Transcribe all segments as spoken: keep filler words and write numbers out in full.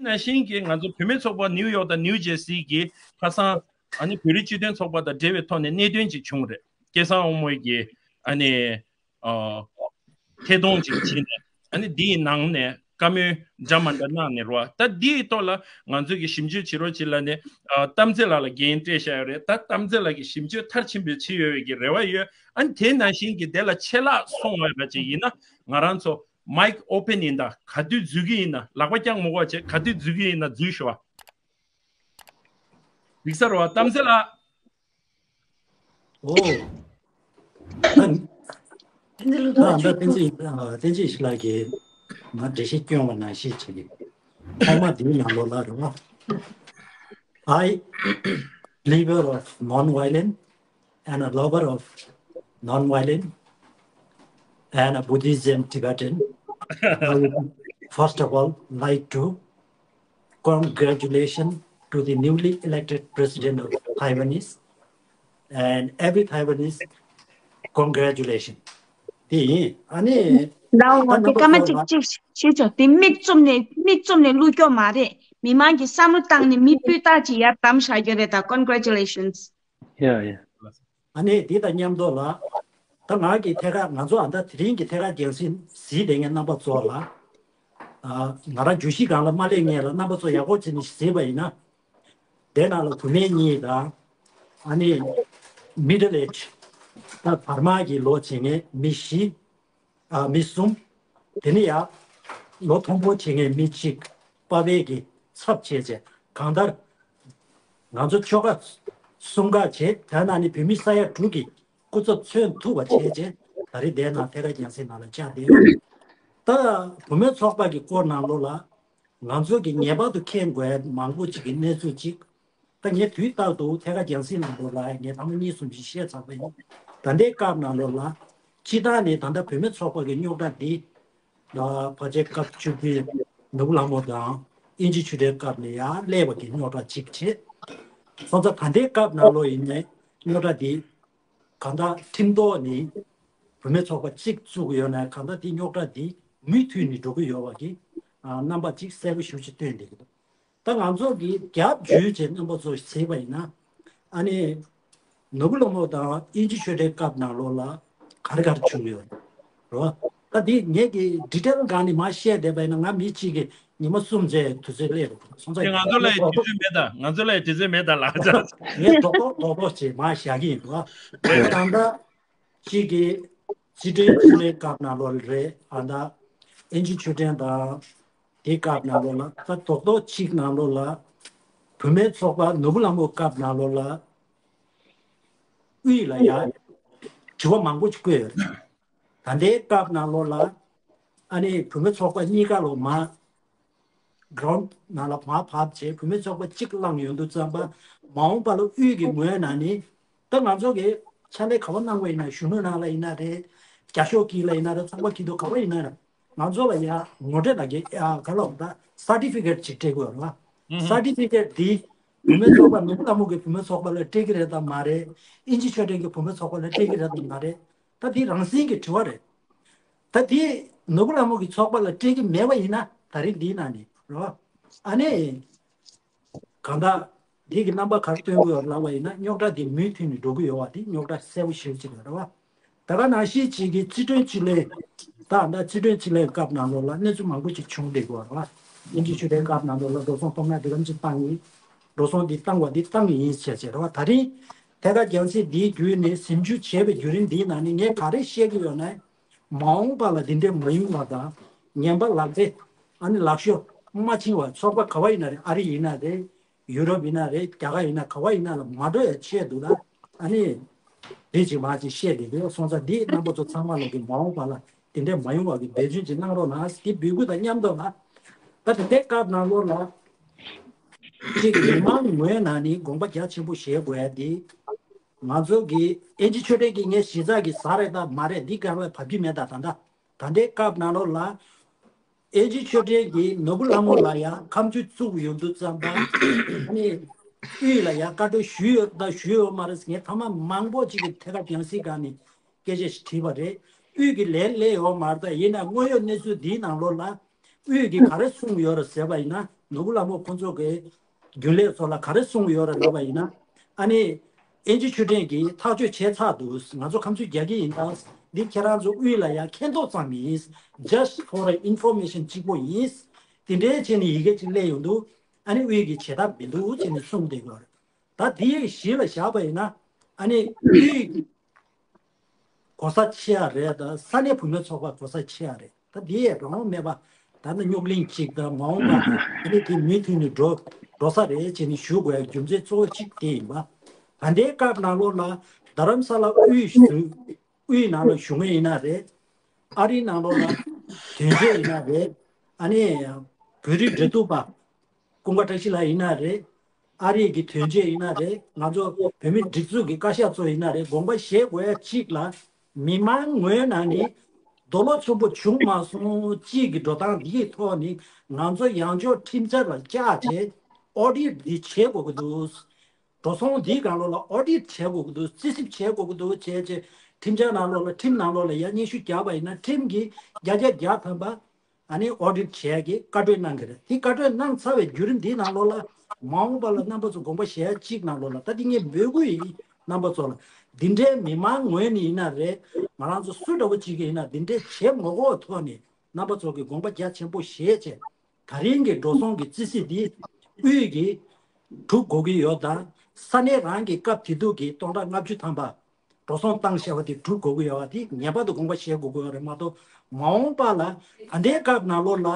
ནང་བཞིན་གྱི་ང་ཚོ་བུད་མེད་ཚོགས་པ་ནིའུ་ཡོག་དང་ནིའུ་ཇེར་སི་གི་ཁ་སང་ཨ་ནི་བོད་རིགས་སྤྱི་མཐུན་ཚོགས་པ་དང་འབྲེལ་བའི་ཐོག་ནས་གནད་དོན་ཅིག་བྱུང་རེད། སྐལ་བཟང་དབང་མོ་གི་ཨ་ནི་ཨ་ཐད་གཏོང་ཅིག་བྱས་ནས་ཨ་ནི་འདིའི་ནང་ནས་བཀའ་མོལ་འདྲ་མ་འདྲ་གནང་ནས་རོ། ད་འདིའི་ཐོག་ལ་ང་ཚོས་ཀྱི་ཞིབ་འཇུག་བྱེད་རོགས་བྱེད་ལ་ནི་ཨ་གཏམ་ཚེ་ལགས་ལ་འགན་སྤྲད་བཞག་ཡོད་རེད། ད་གཏམ་ཚེ་ལགས་ཀྱི་ཞིབ་འཇུག་མཐར་ཕྱིན་པའི་བྱེད་ཡོད་པའི་གི་རེ་བ་ཡོད། ཨ་ནི་དེ་ནང་བཞིན་གྱི་དེ་ལ་ཆད་ལྷག་སོང་བ་ར་ཅིག་ཡིན་ན་ང་རང་ཚོ་མའིག་ཨོ་ཕེན་ཡིན་ད། ག་དུས་འཛུལ་གི་ཡིན་ན་ལག་པ་བརྐྱང་མ་དགོས་བྱས། ག་དུས་འཛུལ་གི་ཡིན་ན་འཛུལ་ཤོག་ཨ། འགྲིག་ས་རེད་བ་གཏམ་ཚེ་ལགས། ཨོ། ད་ད་བསྟན་འཛིན་ལྷུན་གྲུབ་ལགས་ཨ་ད་བསྟན་འཛིན་ཨ་བསྟན་འཛིན་ཡེ་ཤེས་ལགས་ཀྱིས་ང་འགྲེལ་བཤད་སྐྱོན་པ་ནང་བཞིན་བྱེད་ཀྱི། ཐོག་མ་འདིའི་ནང་ལོགས་ལ་རེད་བ། I, believer of non-violence and a lover of non-violence and a Buddhism Tibetan, I would first of all like to congratulations to the newly elected president of Taiwanese and every Taiwanese, congratulations. དེ་ཡིན། ཨ་ནི་ད་ལའོ་ད་དེ་རྣམ་པ་སྐར་མ་ཚོ་གཅིག་ལ་གཅིག་ཤེས་ཆོག་དེ་མིག་བཙུམ་ནས་མིག་བཙུམ་ནས་བླུག་སྐྱོ་མ་རེད། མི་མང་གི་བསམ་བློ་བཏང་ནས་མི་སྤུས་དག་ཅིག་ཡར་བདམས་བཞག་རྒྱུ་རེད། ད་congratulations. Yeah, yeah. ཨ་ནི་འདི་དང་མཉམ་དུ་ལ། ད་ང་གི་ཐད་ཀར་ང་ཚོ་ཨ་ད་དེ་རིང་གི་ཐད་ཀར་རྒྱང་སྲིང་གཟིགས་བསྡད་མཁན་རྣམ་པ་ཚོ་ལ། ཨ་ང་རང་བརྗོད་གཞི་སྒང་ལ་མ་སླེབས་སྔོན་ལ་རྣམ་པ་ཚོ་ཡག་པོ་བྱས་ནས་གཟིགས་པ་ཡིན་ན། དེ་ནང་ལ་བུད་མེད་གཉིས་དང་། ཨ་ནི་middle age ད་བར་མ་གི་ལོ་བྱེད་མཁན་མི་བཞི། ཨ་མི་གསུམ། དེ་ནི་ཡང་ལོ་མཐོན་པོ་བྱེད་མཁན་མི་གཅིག་པ་ཕའི་གི་ཚབ་བྱས་བྱས་གང་ལྟར། ང་ཚོ་ཆོལ་ཁ་གསུམ་ཀ་བྱས་དེ་ནང་ནས་བོད་མི་ས་ཡ་དྲུག་གི་སྐུ་ཚབ་མཚོན་ཐུབ་པ་བྱས་བྱས་ད་རེས་དེ་ནང་ཐད་ཀར་རྒྱང་སྲིང་ནང་ལ་བཅར་བསྡད་ཡོད། ད་བུད་མེད་ཚོགས་པ་གི་སྐོར་ནང་ལོགས་ལ་ང་ཚོ་གི་ངེས་པར་དུ་མཁྱེན་དགོས་མང་པོ་ཅིག་གི་གནས་ཚུལ་ཅིག་ད་ངས་དུས་རྟག་ཏུ་ཐད་ཀར་རྒྱང་སྲིང་ནང་ལོགས་ལ་ངས་ཐེངས་མ་གཉིས་གསུམ་ཞིག་བཤད་ཚར་བ་ཡིན། ད་ལྟའི་སྐབས་ནང་ལོགས་ལ་སྤྱི་བཏང་ནས་ད་ལྟ་བུད་མེད་ཚོགས་པ་གི་རྙོག་དྲ་འདི་ལ་ཕལ་ཆེར་སྐབས་བཅུ་བདུན་ནོར་བུ་ལྷ་མོ་དང་དབྱིན་ཇི་ཆོས་སྒྲོན་སྐབས་ནས་ཡར་སླེབས་པ་གི་རྙོག་དྲ་གཅིག་བྱས། སོང་ཙང་ད་ལྟའི་སྐབས་ནང་ལོགས་ཡིན་ནའི་རྙོག་དྲ་འདི་གང་ལྟར་ཁྲིམས་ཐོག་ནས་བུད་མེད་ཚོགས་པ་གཅིག་བཙུགས་ཡོད་ན་གང་ལྟར་འདི་རྙོག་དྲ་འདི་མུ་མཐུད་ནས་འགྲོ་གི་ཡོད་པ་གི་རྣམ་པ་གཅིག་གསལ་པོ་ཞེ་པོ་ཅིག་སྟོན་བསྡད་ཀྱི་འདུག་ད་ང་ཚོ་གི་རྒྱབ་བརྒྱུད་བྱས་རྣམ་པ་ཚོ་གཟིགས་པ་ཡིན་ན། ཨ་ནི། ནོར་བུ་ལྷ་མོ་དང་དབྱིན་ཇི་ཆོས་སྒྲོན་སྐབས་ནང་ལོགས་ལ་ག་རེ་ག་རེ་བྱུང་ཡོད་རེད་བ། ད་འདི་ངེད་ཀྱི་ཌི་ཊེལ་སྒང་ནས་མར་བཤད་བསྡད་པ་ཡིན་ན་ང་མི་གཅིག་གིས་ཉི་མ་གསུམ་ཙམ་དུས་ཚོད་སླེབས་རེད་སོང་ཙང་དེ་ང་ཚོ་ལ་ཡི་དུས་ཚོད་མེད་ད། ང་ཚོ་ལ་ཡི་དུས་ཚོད་མེད་ད་ལགས། ངས་རྡོག་རྡོག་རྡོག་རྡོག་ཅིག་མར་བཞག་གི་ཡིན་འདུག་བ། ད་ལྟ་གཅིག་གི་སི་ཀྲིན་ཆོས་གླིང་སྐབས་ནང་ལོགས་རེད་ཨ་ད། དབྱིན་ཇི་ཆོས་སྒྲོན་དང་། དེའི་སྐབས་ནང་ལོགས་ལ་ད་རྡོག་རྡོག་གཅིག་ནང་ལོགས་ལ། བུད་མེད་ཚོགས་པ་ནོར་བུ་ལྷ་མོའི་སྐབས་ནང་ལོགས་ལ། དབུས་ལ་ཡ། དྲི་བ་མང་པོ་ཞིག་བཀོད་ཡོད་རེད། ད་ལྟའི་སྐབས་ནང་ལོགས་ལ། ཨ་ནི་བུད་མེད་ཚོགས་པ་གཉིས་ཀ་ལོ་མ། གྷི་རའུན་ཌི་ནང་ལ་མར་བབས་བྱས་བུད་མེད་ཚོགས་པ་གཅིག་བླངས་ཡོང་དུས་ཙམ་པ། མ་འོངས་པ་ལ་དབུས་ཀྱི་ངོས་ནས་ནི། ད་ང་ཚོ་གི་ཕྱག་ལས་ག་བ་གནང་བ་ཡིན་ན་གཞོན་ནུ་ནང་ལ་ཡིན་ན་རེད། རྒྱ་ཤོག་གི་ལ་ཡིན་ན་རེད་ཚོང་པ་གི་དུ་ག་བ་ཡིན་ན་རེད། ང་ཚོ་ལ་ཡ་ངོ་སྤྲོད་ལ་གི་ཡ་ག་ལ་ད་སར་ཊི་ཕི་ཀེ་ཊི་ཅིག་སྤྲད་དགོས་རེད་བ། སར་ཊི་ཕི་ཀེ་ཊི་འདི་བུད་མེད་ཚོགས་པ་ནོར་བུ་ལྷ་མོ་གི་བུད་མེད་ཚོགས་པ་ལ་སྤྲད་ཀྱི་རེད་དམ་མ་རེད། དབྱིན་ཇི་ཆོས་སྒྲོན་གྱི་བུད་མེད་ཚོགས་པ་ལ་སྤྲད་ཀྱི་རེད་དམ་མ་རེད། ད་འདི་རང་བཞིན་གྱི་དྲི་བ་རེད། ད་དེ་ནོར་བུ་ལྷ་མོ་གི་ཚོགས་པ་ལ་སྤྲད་ཀྱི་མེད་པ་ཡིན་ན་ད་རེས་འདིའི་ནང་ནས་རོ། ཨ་ནི། གང་ལྟར། འདི་གི་རྣམ་པ་ག་རེ་སྟོན་དགོས་ལབ་པ་ཡིན་ན་རྙོག་དྲ་འདི་མུ་མཐུད་ནས་འགྲོ་གི་ཡོད་པ་འདི་རྙོག་དྲ་གསལ་པོ་ཞེ་པོ་ཅིག་རེད་བ། ད་ག་ནང་བཞིན་ཅིག་གི་སི་ཀྲིན་ཆོས་གླིང་། ད་ད་སི་ཀྲིན་ཆོས་གླིང་སྐབས་ནང་ལོགས་ལ་གནས་ཚུལ་མང་པོ་ཅིག་བྱུང་བསྡད་ཀྱི་ཡོད་རེད་བ། དབྱིན་ཇི་ཆོས་སྒྲོན་སྐབས་ནང་ལོགས་ལ་འགྲོ་སོང་སྟོང་ཕྲག་འདི་གམ་ཅིག་བཏང་ཡིན། འགྲོ་སོང་འདི་བཏང་བ་འདི་བཏང་ཡིན་བྱས་བྱས་རེད་བ། ད་རིང་ཐད་ཀར་རྒྱང་སྲིང་འདིའི་བརྒྱུད་ནས་ཞིབ་འཇུག་བྱས་པའི་བརྒྱུད་རིམ་འདིའི་ནང་ནས་ངས་ག་རེ་བཤད་ཀྱི་ཡོད་ན། མ་འོངས་པ་ལ་འདི་འདྲའི་མ་ཡོང་བ་དང་། ངན་པ་ལག་རྩལ། ཨ་ནི་ལག་ཤོབ་མ་འཆིང་བ་ཚོགས་པ་ག་བ་ཡིན་ན་རེད། ཨ་རི་ཡིན་ན་རེད། ཡུ་རོབ་ཡིན་ན་རེད། རྒྱ་གར་ཡིན་ན་ག་བ་ཡིན་ན་ལ་མ་འགྲོ་ཡ་ཆེད་དུ་ལ། ཨ་ནི། དེ་ཅིག་མ་ཅིག་བཤད་དེ་འདུག་སོང་ཙང་འདི་རྣམ་པ་ཚོ་ཚང་མ་ལོག་གི་མ་འོངས་པ་ལ་དེ་འདྲའི་མ་ཡོང་བ་གི་འབད་བརྩོན་ཅིག་གནང་རོགས་གནང་། དེ་འབོད་སྐུལ་དང་མཉམ་དུ་ལ། ད་དེ་འདྲའི་སྐབས་ནང་ལོགས་ལ། གཅིག་མི་མང་ངོས་ནང་ནས་དགོངས་པ་རྒྱ་ཆེན་པོ་བཞེས་དགོས་ཡ་དེ། ང་ཚོ་གི་ཨེན་ཅི་ཆོས་སྒྲོན་གྱི་ངས་གཞི་རྩ་གི་ཟ་རེད་ད་མ་རེད་འདི་གང་ལ་བབ་ཀྱི་མེད་ད་ད་ད། ད་ལྟའི་སྐབས་ནང་ལོགས་ལ། ཨེན་ཅི་ཆོས་སྒྲོན་གྱིས་ནོར་བུ་ལྷ་མོ་ལ་ཡང་ཁ་མཆུ་བཙུགས་ཡོང་དུས་ཙམ་པ། ཨ་ནི། དབུས་ལ་ཡང་བཀའ་འཁྲོལ་ཞུས་ཡོད་ད་ཞུས་ཡོད་མ་རེད་ངས་ཐ་མ་མང་པོ་ཅིག་གི་ཐད་ཀར་རྒྱང་སྲིང་སྒང་ནས་སྐད་ཆ་ཞིག་དྲིས་པ་རེད། དབུས་ཀྱི་ལན་སླེབས་ཡོད་མ་རེད་ད་ཡིན་ན་དངོས་ཡོད་གནས་ཚུལ་འདིའི་ནང་ལོགས་ལ། དབུས་ཀྱིས་ག་རེ་གསུངས་ཡོད་རེད་ཟེར་བ་ཡིན་ན། ནོར་བུ་ལྷ་མོ་ཁོང་ཚོ་གི་རྒྱུན་ལས་ཚོ་ལ་ག་རེ་གསུངས་ཡོད་རེད་ལབ་པ་ཡིན་ན། ཨ་ནི་ཨིན་ཇི་ཆོས་སྒྲོན་གྱིས་ཐག་གཅོད་བྱས་ཚར་འདུག་ང་ཚོ་ཁམས་ཚུར་རྒྱག་གི་ཡིན་ད། འདི་ཁྱེད་རང་ཚོ་དབུས་ལ་ཡང་མཁྱེན་རྟོགས་ཙམ་ཡིན། Just for a information གཅིག་པོ་ཡིན། དེ་འདྲའི་བྱས་ནས་ཡི་གེ་གཅིག་སླེབས་ཡོང་འདུག་ཨ་ནི་དབུས་ཀྱི་བྱེད་ཐབས་མི་འདུག་བྱས་ནས་གསུངས་བསྡད་ཡོད་རེད། ད་དེའི་གཞི་ལ་བཞག་པ་ཡིན་ན། ཨ་ནི་དབུས་ཀྱི་གོ་ས་ཆེ་ཡ་རེད། ད་ས་གནས་བུད་མེད་ཚོགས་པ་གོ་ས་ཆེ་ཡ་རེད། ད་དེ་ཡས་རང་དབང་མེད་པ། ད་ནི་རྙོག་གླེང་གཅིག་དང་མ་འོངས་པ་ཨ་ནི་དེ་མུ་མཐུད་ནས་འགྲོ་འགྲོ་ས་རེད་ཅེས་ནས་ཞུ་དགོས་ཡ་རྒྱུ་མཚན་གཙོ་བོ་གཅིག་དེ་ཡིན་པ། ད་ལྟའི་སྐབས་ནང་ལོགས་ལ་རྡ་རམ་ས་ལ་དབུས་སུ་དབུས་ནང་ལ་བཞུགས་མཁན་ཡིན་ན་རེད། ཨ་རིའི་ནང་ལོགས་ལ་དོན་གཅོད་ཡིན་ན་རེད། ཨ་ནི་བོད་རིགས་འབྲེལ་གཏུག་པ་ཀུན་དགའ་བཀྲ་ཤིས་ལགས་ཡིན་ན་རེད། ཨ་རིའི་གི་དོན་གཅོད་ཡིན་ན་རེད། ང་ཚོ་བོད་མི་སྒྲིག་འཛུགས་ཀྱི་བཀའ་ཤག་ཚོ་ཡིན་ན་རེད། དགོངས་པ་བཞེས་དགོས་ཡ་གཅིག་ལ། མི་མང་ངོས་ནང་ནས་རྡོ་ལོ་ཚོན་པོ་བྱུང་མ་སོང་གཅིག་གི་འགྲོ་སྟངས་འདིའི་ཐོག་ནས་ང་ཚོ་ཡང་བསྐྱར་ཁྲིམས་འཆར་ལ་བཅར་བྱས་ཨོ་ཌི་ཊི་འདི་བྱེད་དགོས་ཀྱི་འདུག་འགྲོ་སོང་འདིའི་སྒང་ལོགས་ལ་ཨོ་ཌི་ཊི་བྱེད་དགོས་ཀྱི་འདུག་རྩིས་ཞིབ་བྱེད་དགོས་ཀྱི་འདུག་བྱས་བྱས་ཁྲིམས་འཆར་ནང་ལོགས་ལ་ཁྲིམས་ནང་ལོགས་ལ་ཡར་སྙན་ཞུ་བརྒྱབ་པ་ཡིན་ན་ཁྲིམས་ཀྱིས་བརྒྱ་ཆ་བརྒྱ་ཐམ་པ་ཨ་ནི་ཨོ་ཌི་ཊི་བྱས་ཀྱི་བཀའ་འཁྲོལ་གནང་གི་རེད། དེ་བཀའ་འཁྲོལ་གནང་ཚར་བའི་བརྒྱུད་རིམ་འདིའི་ནང་ལོགས་ལ་མ་འོངས་པ་ལ་རྣམ་པ་ཚོ་དགོངས་པ་བཞེས་ཡ་གཅིག་ནང་ལོགས་ལ་ད་འདི་ངས་འབོད་སྐུལ་ཡིན། རྣམ་པ་ཚོ་ལ་འདི་འདྲའི་མི་མང་ངོས་ནས་ཡིན་ན་རེད། ང་རང་ཚོ་སུ་འདྲ་བོ་ཅིག་གིས་ཡིན་ན་འདི་འདྲའི་བྱེད་མ་དགོས་ཐོག་ནས་རྣམ་པ་ཚོ་གི་དགོངས་པ་རྒྱ་ཆེན་པོ་བཞེས་བྱས། ད་རིང་གི་འགྲོ་སོང་གི་རྩིས་རྩིས་འདི་དབུས་ཀྱི་སྒྲུབ་དགོས་ཀྱི་ཡོད་དང་། ས་གནས་རང་གི་སྐབས་དེ་དུས་ཀྱི་སྟོང་ཕྲག་ལྔ་བཅུ་ཐམ་པ་འགྲོ་སོང་བཏང་བཞག་པ་དེ་སྒྲུབ་དགོས་ཀྱི་ཡོད་པ་དེ་ངེས་པར་དུ་དགོངས་པ་བཞེས་དགོས་ཀྱི་ཡོད་རེད་མ་གཏོགས། མ་འོངས་པ་ལ་ད་ལྟའི་སྐབས་ནང་ལོགས་ལ་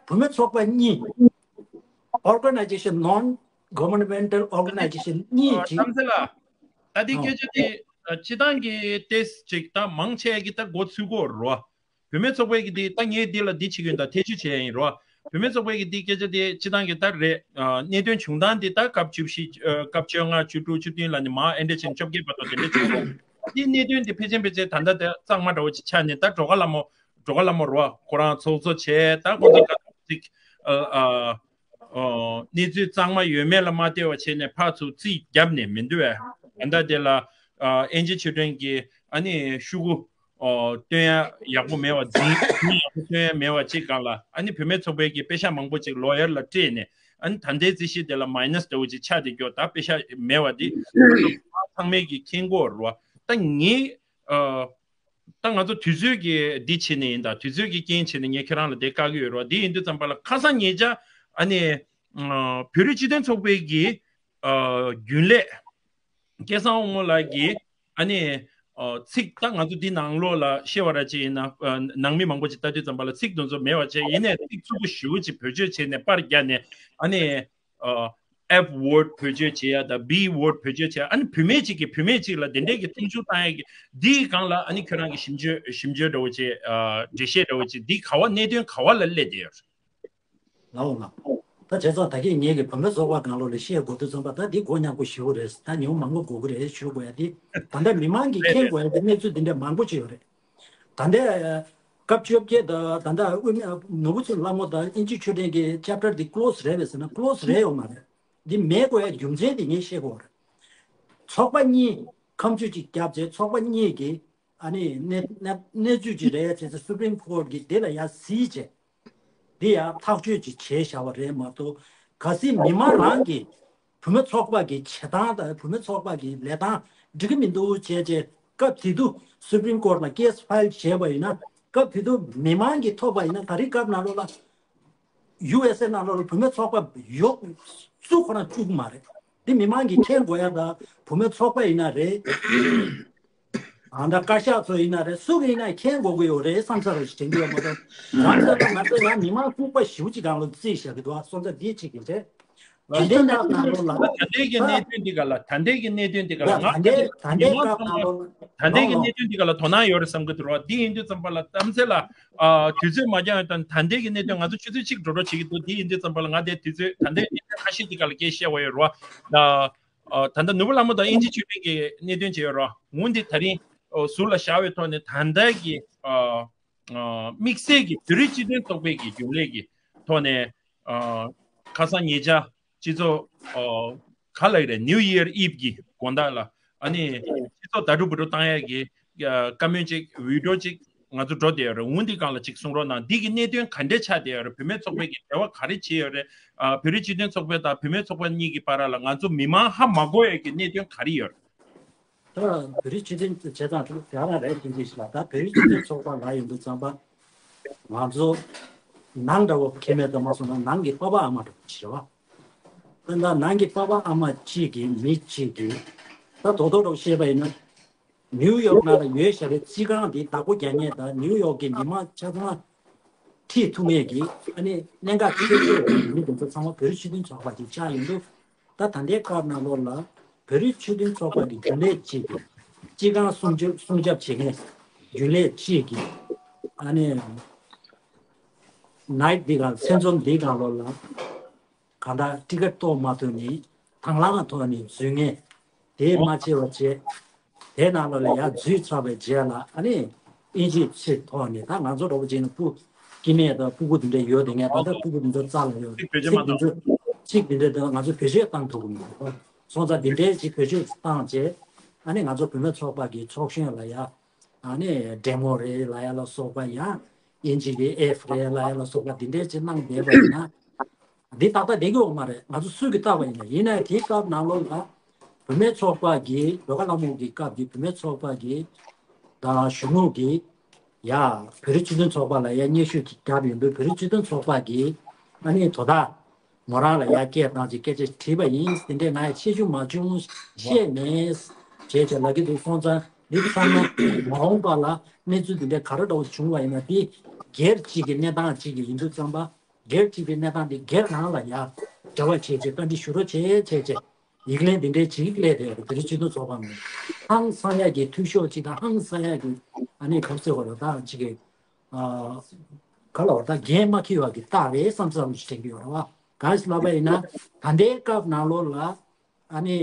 བུད་མེད་ཚོགས་པ་གཉིས། Organization, non governmental organization གཉིས་ཅིག་བསམ་ཚུལ་ལ། ད་ལྟའི་སྐད་ཆ་དེ་སྤྱི་བཏང་གི་ཏེས་ཅིག་ད་མང་ཆེ་གི་ད་འགོ་ཚུགས་ཀྱི་ཡོད་རེད་བ། བུད་མེད་ཚོགས་པའི་གི་འདི་ད་ངས་འདི་ལ་འདི་བྱེད་ཀྱི་ཡོད་ད་ཐེ་བྱུས་བྱེད་ཡ་ཡིན་རོ། བུད་མེད་ཚོགས་པའི་གི་འདི་སྐད་ཆ་དེ་སྤྱི་བཏང་གི་ད་རེད། གནད་དོན་བྱུང་སྟངས་འདི་ད་སྐབས་བཅུ་བཞི་སྐབས་བཅོ་ལྔ་བཅུ་དྲུག་བཅུ་བདུན་ལ་ནི་མ་ཨེ་འདྲ་བྱས་ནས་བཅོ་བརྒྱད་བར་དུ་དེ་འདྲ་བྱུང་སོང་། འདི་གནད་དོན་འདི་ཕལ་ཆེར་ཕལ་ཆེར་ད་ལྟ་དེ་གཙང་མ་འདྲ་བོ་ཅིག་ཆགས་ནས་ད་གྲོགས་ལ་མོ་གྲོགས་ལ་མོ་རོ་ཁོ་རང་ཚོགས་གཙོ་བྱས་ད་ཁོ་ཚོ་ག་ཚོད་ཅིག་ཨ་ཨ། གནས་ཚུལ་གཙང་མ་ཡོད་མེད་ལ་མ་ལྟོས་པ་བྱས་ནས་ཕར་ཚུར་རྩིས་བརྒྱབ་ནས་མི་འདུག་བས། ད་ལྟ་དེ་ལ་ཨེན་ཇི་ཆོས་སྒྲོན་གྱིས་ཨ་ནི་ཤུ་གུ་སྟོན་ཡ་ཡག་པོ་མེད་པ་འཛིན་འཛིན་ཡག་པོ་སྟོན་ཡ་མེད་པ་ཅིག་སྒང་ལ་ཨ་ནི་བུད་མེད་ཚོགས་པའི་གི་པེ་ཤག་མང་པོ་ཅིག་ལོ་ཡར་ལ་སྤྲད་ནས་ཨ་ནི་ད་ལྟའི་རྩིས་གཞི་དེ་ལ་མའི་ནས་འདྲ་བོ་ཅིག་ཆགས་བསྡད་ཀྱོག་ད་པེ་ཤག་མེད་པ་འདི་ཚང་མས་གི་མཁྱེན་གྱི་ཡོད་རེད་བ། ད་ངས་ད་ང་ཚོ་དུས་ཚོད་ཀྱི་འདི་བྱས་ནས་ཡིན་ད་དུས་ཚོད་ཀྱི་རྐྱེན་བྱས་ནས་ངས་ཁྱེད་རང་ལ་དེ་བཀག་གི་ཡོད་རེད་བ། འདི་ཡིན་དུས་ཙམ་པ་ལ་ཁ་སང་ཉེ་ཆར་ཨ་ནི་བོད་རིགས་སྤྱི་མཐུན་ཚོགས་པའི་གི་རྒྱུན་ལས་སྐལ་བཟང་དབང་མོ་ལགས་ཀྱིས་ཨ་ནི་ཚིག་ད་ང་ཚོ་འདི་ནང་ལོགས་ལ་ཤེས་པ་ར་ཅིག་ཡིན་ན་ནང་མི་མང་པོ་ཅིག་ལྟ་དུས་ཙམ་པ་ལ་ཚིག་དེ་ཚོ་མེད་པ་བྱས་ཡིན་ནའི་ཚིག་རྩུབ་པོ་ཞེ་པོ་ཅིག་བེད་སྤྱོད་བྱས་ནས་པར་བརྒྱབ་ནས་ཨ་ནི། F word བེད་སྤྱོད་བྱེད་ཡ་དང་B word བེད་སྤྱོད་བྱེད་ཡ། ཨ་ནི་བུད་མེད་ཅིག་གིས་བུད་མེད་ཅིག་ལ་དེ་འདྲའི་གི་སྟོན་ཆུང་བཏང་ཡ་གི་འདིའི་སྒང་ལ་ཨ་ནི་ཁྱོད་རང་གི་ཞིབ་འཇུག་ཞིབ་འཇུག་འདྲ་བོ་ཅིག་འགྲེལ་བཤད་འདྲ་བོ་ཅིག་འདི་ག་བ་གནད་དོན་ག་བ་ལ་སླེབས་བསྡད་ཡོད། ལའོ་ལ། ད་བྱས་ཙང་ད་གིན་ངེད་ཀྱི་བུད་མེད་ཚོགས་པ་སྒང་ལོགས་ལ་བཤད་དགོས་དུས་ཙམ་པ་ད་འདི་མགོ་རྙོག་པོ་ཞེ་པོ་རེད། ད་ཉི་མ་མང་པོ་འགོར་གི་རེད་ཞུ་དགོས་ཡ་འདི། ད་ལྟ་མི་མང་གིས་མཁྱེན་དགོས་ཡ་འདི་གནས་ཚུལ་འདི་འདྲ་མང་པོ་ཅིག་ཡོད་རེད། ད་ལྟའི་སྐབས་བཅོ་བརྒྱད་དང་ད་ལྟ་དབུ་མའི་ནོར་བུ་ཚེ་ལྷ་མོ་དང་ཨིན་ཇི་ཆོས་སྒྲོན་གྱི་ཅེབ་ཊར་འདི་ཀློ་སི་རེད་པས་ཟེར་ན་ཀློ་སི་རེད་ཡོད་མ་རེད། འདི་མེད་དགོས་ཡ་རྒྱུ་མཚན་འདི་ངས་ཤེས་དགོས་རེད། ཚོགས་པ་གཉིས་ཁ་མཆུ་གཅིག་བརྒྱབ་རྗེས་ཚོགས་པ་གཉིས་ཀྱིས་ཨ་ནི་གནས་གནས་གནས་ཚུལ་ཅིག་རེད་བྱས་ཚེ་སུ་པྲིམ་ཁོར་གྱིས་འདི་ལ་ཡ་གཟིགས་བྱས། འདི་ཡང་ཐག་གཅོད་ཅིག་བྱས་བཞག་པ་རེད་མ་གཏོགས། གལ་སྲིད་མི་མང་རང་གིས་བུད་མེད་ཚོགས་པ་གི་བྱེད་སྟངས་དང་བུད་མེད་ཚོགས་པ་གི་ལས་སྟངས་འགྲིག་གི་མི་འདུག་བྱས་རྗེས་སྐབས་དེ་དུས་སུ་པྲིམ་ཀོར་ལ་ཀེ་སི་ཕའིལ་བྱས་པ་ཡིན་ན། སྐབས་དེ་དུས་མི་མང་གིས་ཐོབ་པ་ཡིན་ན་ད་རེས་སྐབས་ནང་ལོགས་ལ་ཡུ་ཨེས་ཨེ་ནང་ལོགས་ལ་བུད་མེད་ཚོགས་པ་ཡོད་སུ་ཁོ་ན་བཅུག་གི་མ་རེད། འདི་མི་མང་གིས་མཁྱེན་དགོས་ཡ་ད་བུད་མེད་ཚོགས་པ་ཡིན་ན་རེད། ཨ་ད་བཀའ་ཤག་ཚོ་ཡིན་ན་རེད། སུ་གི་ཡིན་ན་མཁྱེན་དགོས་ཀྱི་ཡོད་རེད་བསམ་ས་རེ་ཞིག་དྲན་གྱི་ཡོད་མ་གཏོགས། རང་ས་ལ་ང་ཚོ་ཡང་མི་མང་ལྐུགས་པ་ཞེ་པོ་ཅིག་སྒང་ལ་བརྩིས་བཞག་གི་འདུག་ཨ་སོང་ཙང་འདི་ཅིག་གི་རེད། ད་ལྟའི་གནད་དོན་འདི་ག་ལ་ད་ལྟའི་གི་གནད་དོན་འདི་ག་ལ་ད་ལྟའི་གི་གནད་དོན་འདི་ག་ལ་ང་ད་ལྟའི་ད་ལྟའི་གནད་དོན་འདི་ག་ལ་དོ་སྣང་ཡོད་རེད་བསམ་གི་འདུག་རོགས། འདི་ཡིན་དུས་ཙམ་པ་ལ་གཏམ་ཚེ་ལ་དུས་ཚོད་མ་འགྱངས་ཡོད་དང་ད་ལྟའི་གི་གནད་དོན་ང་ཚོ་ཆུ་ཚོད་གཅིག་འགྲོ་འགྲོ་བྱེད་ཀྱི་འདུག་འདི་ཡིན་དུས་ཙམ་པ་ལ་ང་དེ་དུས་ཚོད་ད་ལྟའི་གནད་དོན་ཁ་ཤས་འདི་ག་ལ་སྐད་བཤད་དགོས་ཡོད་རོགས། ད་ལྟ་ནོར་བུ་ལྷ་མོ་དང་དབྱིན་ཇི་ཆོས་སྒྲོན་གྱི་གནད་དོན་བྱས་ཡོད་རོགས། འོན་ཏེ་ད་རིང་ཟུར་ལ་བཞག་པའི་ཐོག་ནས་ད་ལྟ་གི་དམིགས་བསལ་གྱི་བོད་རིགས་སྤྱི་མཐུན་ཚོགས་པའི་གི་རྒྱུན་ལས་ཀྱི་ཐོག་ནས་ཁ་སང་ཉེ་ཆར་སྤྱི་ཚོགས་ག་ལ་ཡི་རེད། New Year Eve གི་དགོང་དག་ལ་ཨ་ནི་སྤྱི་ཚོགས་ཟླ་གྲོགས་བུ་གྲོགས་བཏང་ཡས་ཀྱི་བཀའ་མོལ་ཅིག་བི་ཌི་ཡོ་ཅིག་ ང་ཚོ་འགྲོ་བསྡད་ཡོད་རེད། འོ་འདི་སྒང་ལ་ཅིག་གསུང་རོགས་གནང་། འདི་གི་གནད་དོན་ག་འདྲས་ཆགས་བསྡད་ཡོད་རེད། བུད་མེད་ཚོགས་པའི་གི་འབྲེལ་བ་ག་རེ་བྱས་ཡོད་རེད། ཨ། བོད་རིགས་སྤྱི་མཐུན་ཚོགས་པ་དང་བུད་མེད་ཚོགས་པ་གཉིས་ཀྱི་བར་ལ་ང་ཚོ་མི་མང་ཧ་མ་གོ་ཡས་ཀྱི་གནད་དོན་ག་རེ་ཡོད་རེད། ད་བོད་རིགས་སྤྱི་མཐུན་བྱེད་སྟངས་དེ་ཡང་ན་རེད་དེ་འདྲ་ཞིག་ལ། ད་བོད་རིགས་སྤྱི་མཐུན་ཚོགས་པ་ལ་ཡིན་དུས་ཙམ་པ་ང་ཚོ་ནང་འདྲ་བོ་ཁྱད་མེད་དུ་མ་སོང་ན་ནང་གི་པ་ཕ་ཨ་མ་འདྲ་བོ་ཞིག་རེད་བ། ད་ནང་གི་པ་ཕ་ཨ་མ་གཅིག་གིས་མི་གཅིག་གིས་ད་རྡོག་རྡོག་འདྲ་བོ་བཤད་པ་ཡིན་ན། ནིའུ་ཡོག་ནང་ལ་ཡོད་བཞག་པའི་རྩིས་ཁང་འདི་བདག་པོ་རྒྱག་མཁན་དང་ནིའུ་ཡོག་གི་མི་མང་ཆ་ཚང་ཁྲིད་ཐུབ་མཁན་གྱི་ཨ་ནི་གནད་འགག་ཆེ་ཤོས་ཀྱི་མི་དེ་ཚོ་ཚང་མ་བོད་རིགས་སྤྱི་མཐུན་ཚོགས་པ་ཅིག་ཆགས་ཡོང་དུས། ད་ད་ལྟའི་སྐབས་ནང་ལོགས་ལ་བོད་རིགས་སྤྱི་མཐུན་ཚོགས་པ་གི་རྒྱུན་ལས་གཅིག་གིས་སྤྱི་ཁང་སྲུང་སྐྱོབ་སྲུང་སྐྱོབ་བྱེད་མཁན་རྒྱུན་ལས་གཅིག་གིས་ཨ་ནི་ནའིཊ་འདི་ག་མཚན་འཛོམས་འདི་ག་ལོགས་ལ། གང་ལྟར་ཊི་ཀེ་ཊི་གཏོང་མ་ཐུབ་ནས་དང་བླངས་ཐོག་ནས་འཛུལ་མཁན་དེ་མ་བྱས་པ་བྱས། དེ་ནང་ལོགས་ལ་ཡར་འཛུལ་ཚར་བའི་རྗེས་ལ་ཨ་ནི་དབྱིན་ཇིའི་ཚིག་ཐོག་ནས། ད་ང་ཚོ་འདྲ་པོ་བྱས་ན་སྤུ་སྐྱེ་དམན་དང་སྤུ་གུ་དེ་འདྲ་ཡོད་དེ། ངས་ད་ལྟ་སྤུ་གུ་དེ་ཚོ་རྩ་ལ་ཡོད། ཚིག་དེ་འདྲ་ཚིག་དེ་འདྲ་དེ་ང་ཚོ་བེད་སྤྱོད་བཏང་ཐུབ་ཀྱི་མི་འདུག་སོང་ཙང་། དེ་འདྲའི་ཅིག་བེད་སྤྱོད་བཏང་རྗེས་ཨ་ནི་ང་ཚོ་བུད་མེད་ཚོགས་པ་གི་ཚོགས་གཞོན་ལ་ཡ། ཨ་ནི་ཌེ་མོ་རེད་ལབ་ཡ་ལ་སོགས་པ་ཡ། དབྱིན་ཇི་གི་ཨེཕ་རེད་ལབ་ཡ་ལ་སོགས་པ་འདི་འདྲའི་ཅིག་གནང་བསྡད་པ་ཡིན་ན། འདི་ཏག་ཏག་བསྡད་ཀྱི་ཡོད་མ་རེད། ང་ཚོ་སུས་ཀྱིས་བཏགས་པ་ཡིན་ན། ཡིན་ནའི་དེའི་སྐབས་ནང་ལོགས་ལ་བུད་མེད་ཚོགས་པ་གིས། ལོ་ཀ་ལྷ་མོ་གི་སྐབས་ཀྱི་བུད་མེད་ཚོགས་པ་གིས་དང་གཞོན་ནུ་གིས་ཡ། བོད་རིགས་སྤྱི་མཐུན་ཚོགས་པ་ལ་ཡ་སྙན་ཞུ་ཅིག་བརྒྱབ་ཡོང་དུས། བོད་རིགས་སྤྱི་མཐུན་ཚོགས་པ་གིས་ཨ་ནི་དོ་བདག་མོ་རང་ལ་ཡ་སྐད་བཏང་ཅིག་སྐད་ཆ་དྲིས་པ་ཡིན། དེ་འདྲས་ང་ཡ་ཤེས་རྒྱུ་མ་བྱུང་། ཤེས་མེད་བྱས་བྱས་ལབ་ཀྱི་འདུག་སོང་ཙང་། འདི་བསམ་ན་མ་འོངས་པ་ལ་གནས་ཚུལ་འདི་འདྲས་ག་རེ་འདྲ་བོ་བྱུང་བ་ཡིན་ན། དེ་སྒེར་གཅིག་གི་གནས་སྟངས་གཅིག་གི་ཡིན་དུས་ཙམ་པ། སྒེར་གཅིག་གི་གནས་སྟངས་འདི་སྒེར་ནང་ལ་ཡ་འབྲེལ་བ་བྱས་བྱས་བཀའ་འདྲི་ཞུ་རོགས་བྱས་བྱས་བྱས། ཡིག་ལན་འདི་འདྲའི་ཅིག་སླེབས་བསྡད་ཡོད་རེད། བོད་རིགས་སྤྱི་མཐུན་ཚོགས་པ་ནས་ཧང་སང་ཡག་གི་འཐུས་ཤོར་ཅིག་དང་། ཧང་སང་ཡག་གི་ཨ་ནི་ག་རེ་ཟེར་དགོས་རེད། ད་ཅིག་གི་ཨ་ག་ལ་བ། ད་འགན་མ་འཁྱེར་བ་གི་རྟགས་རེད་བསམ་བསམ་ཞིག་དྲན་གྱི་ཡོད་རེད་བ། གང་ཞིག་ལབ་པ་ཡིན་ན། ད་ལྟའི་སྐབས་ནང་ལོགས་ལ་ཨ་ནི་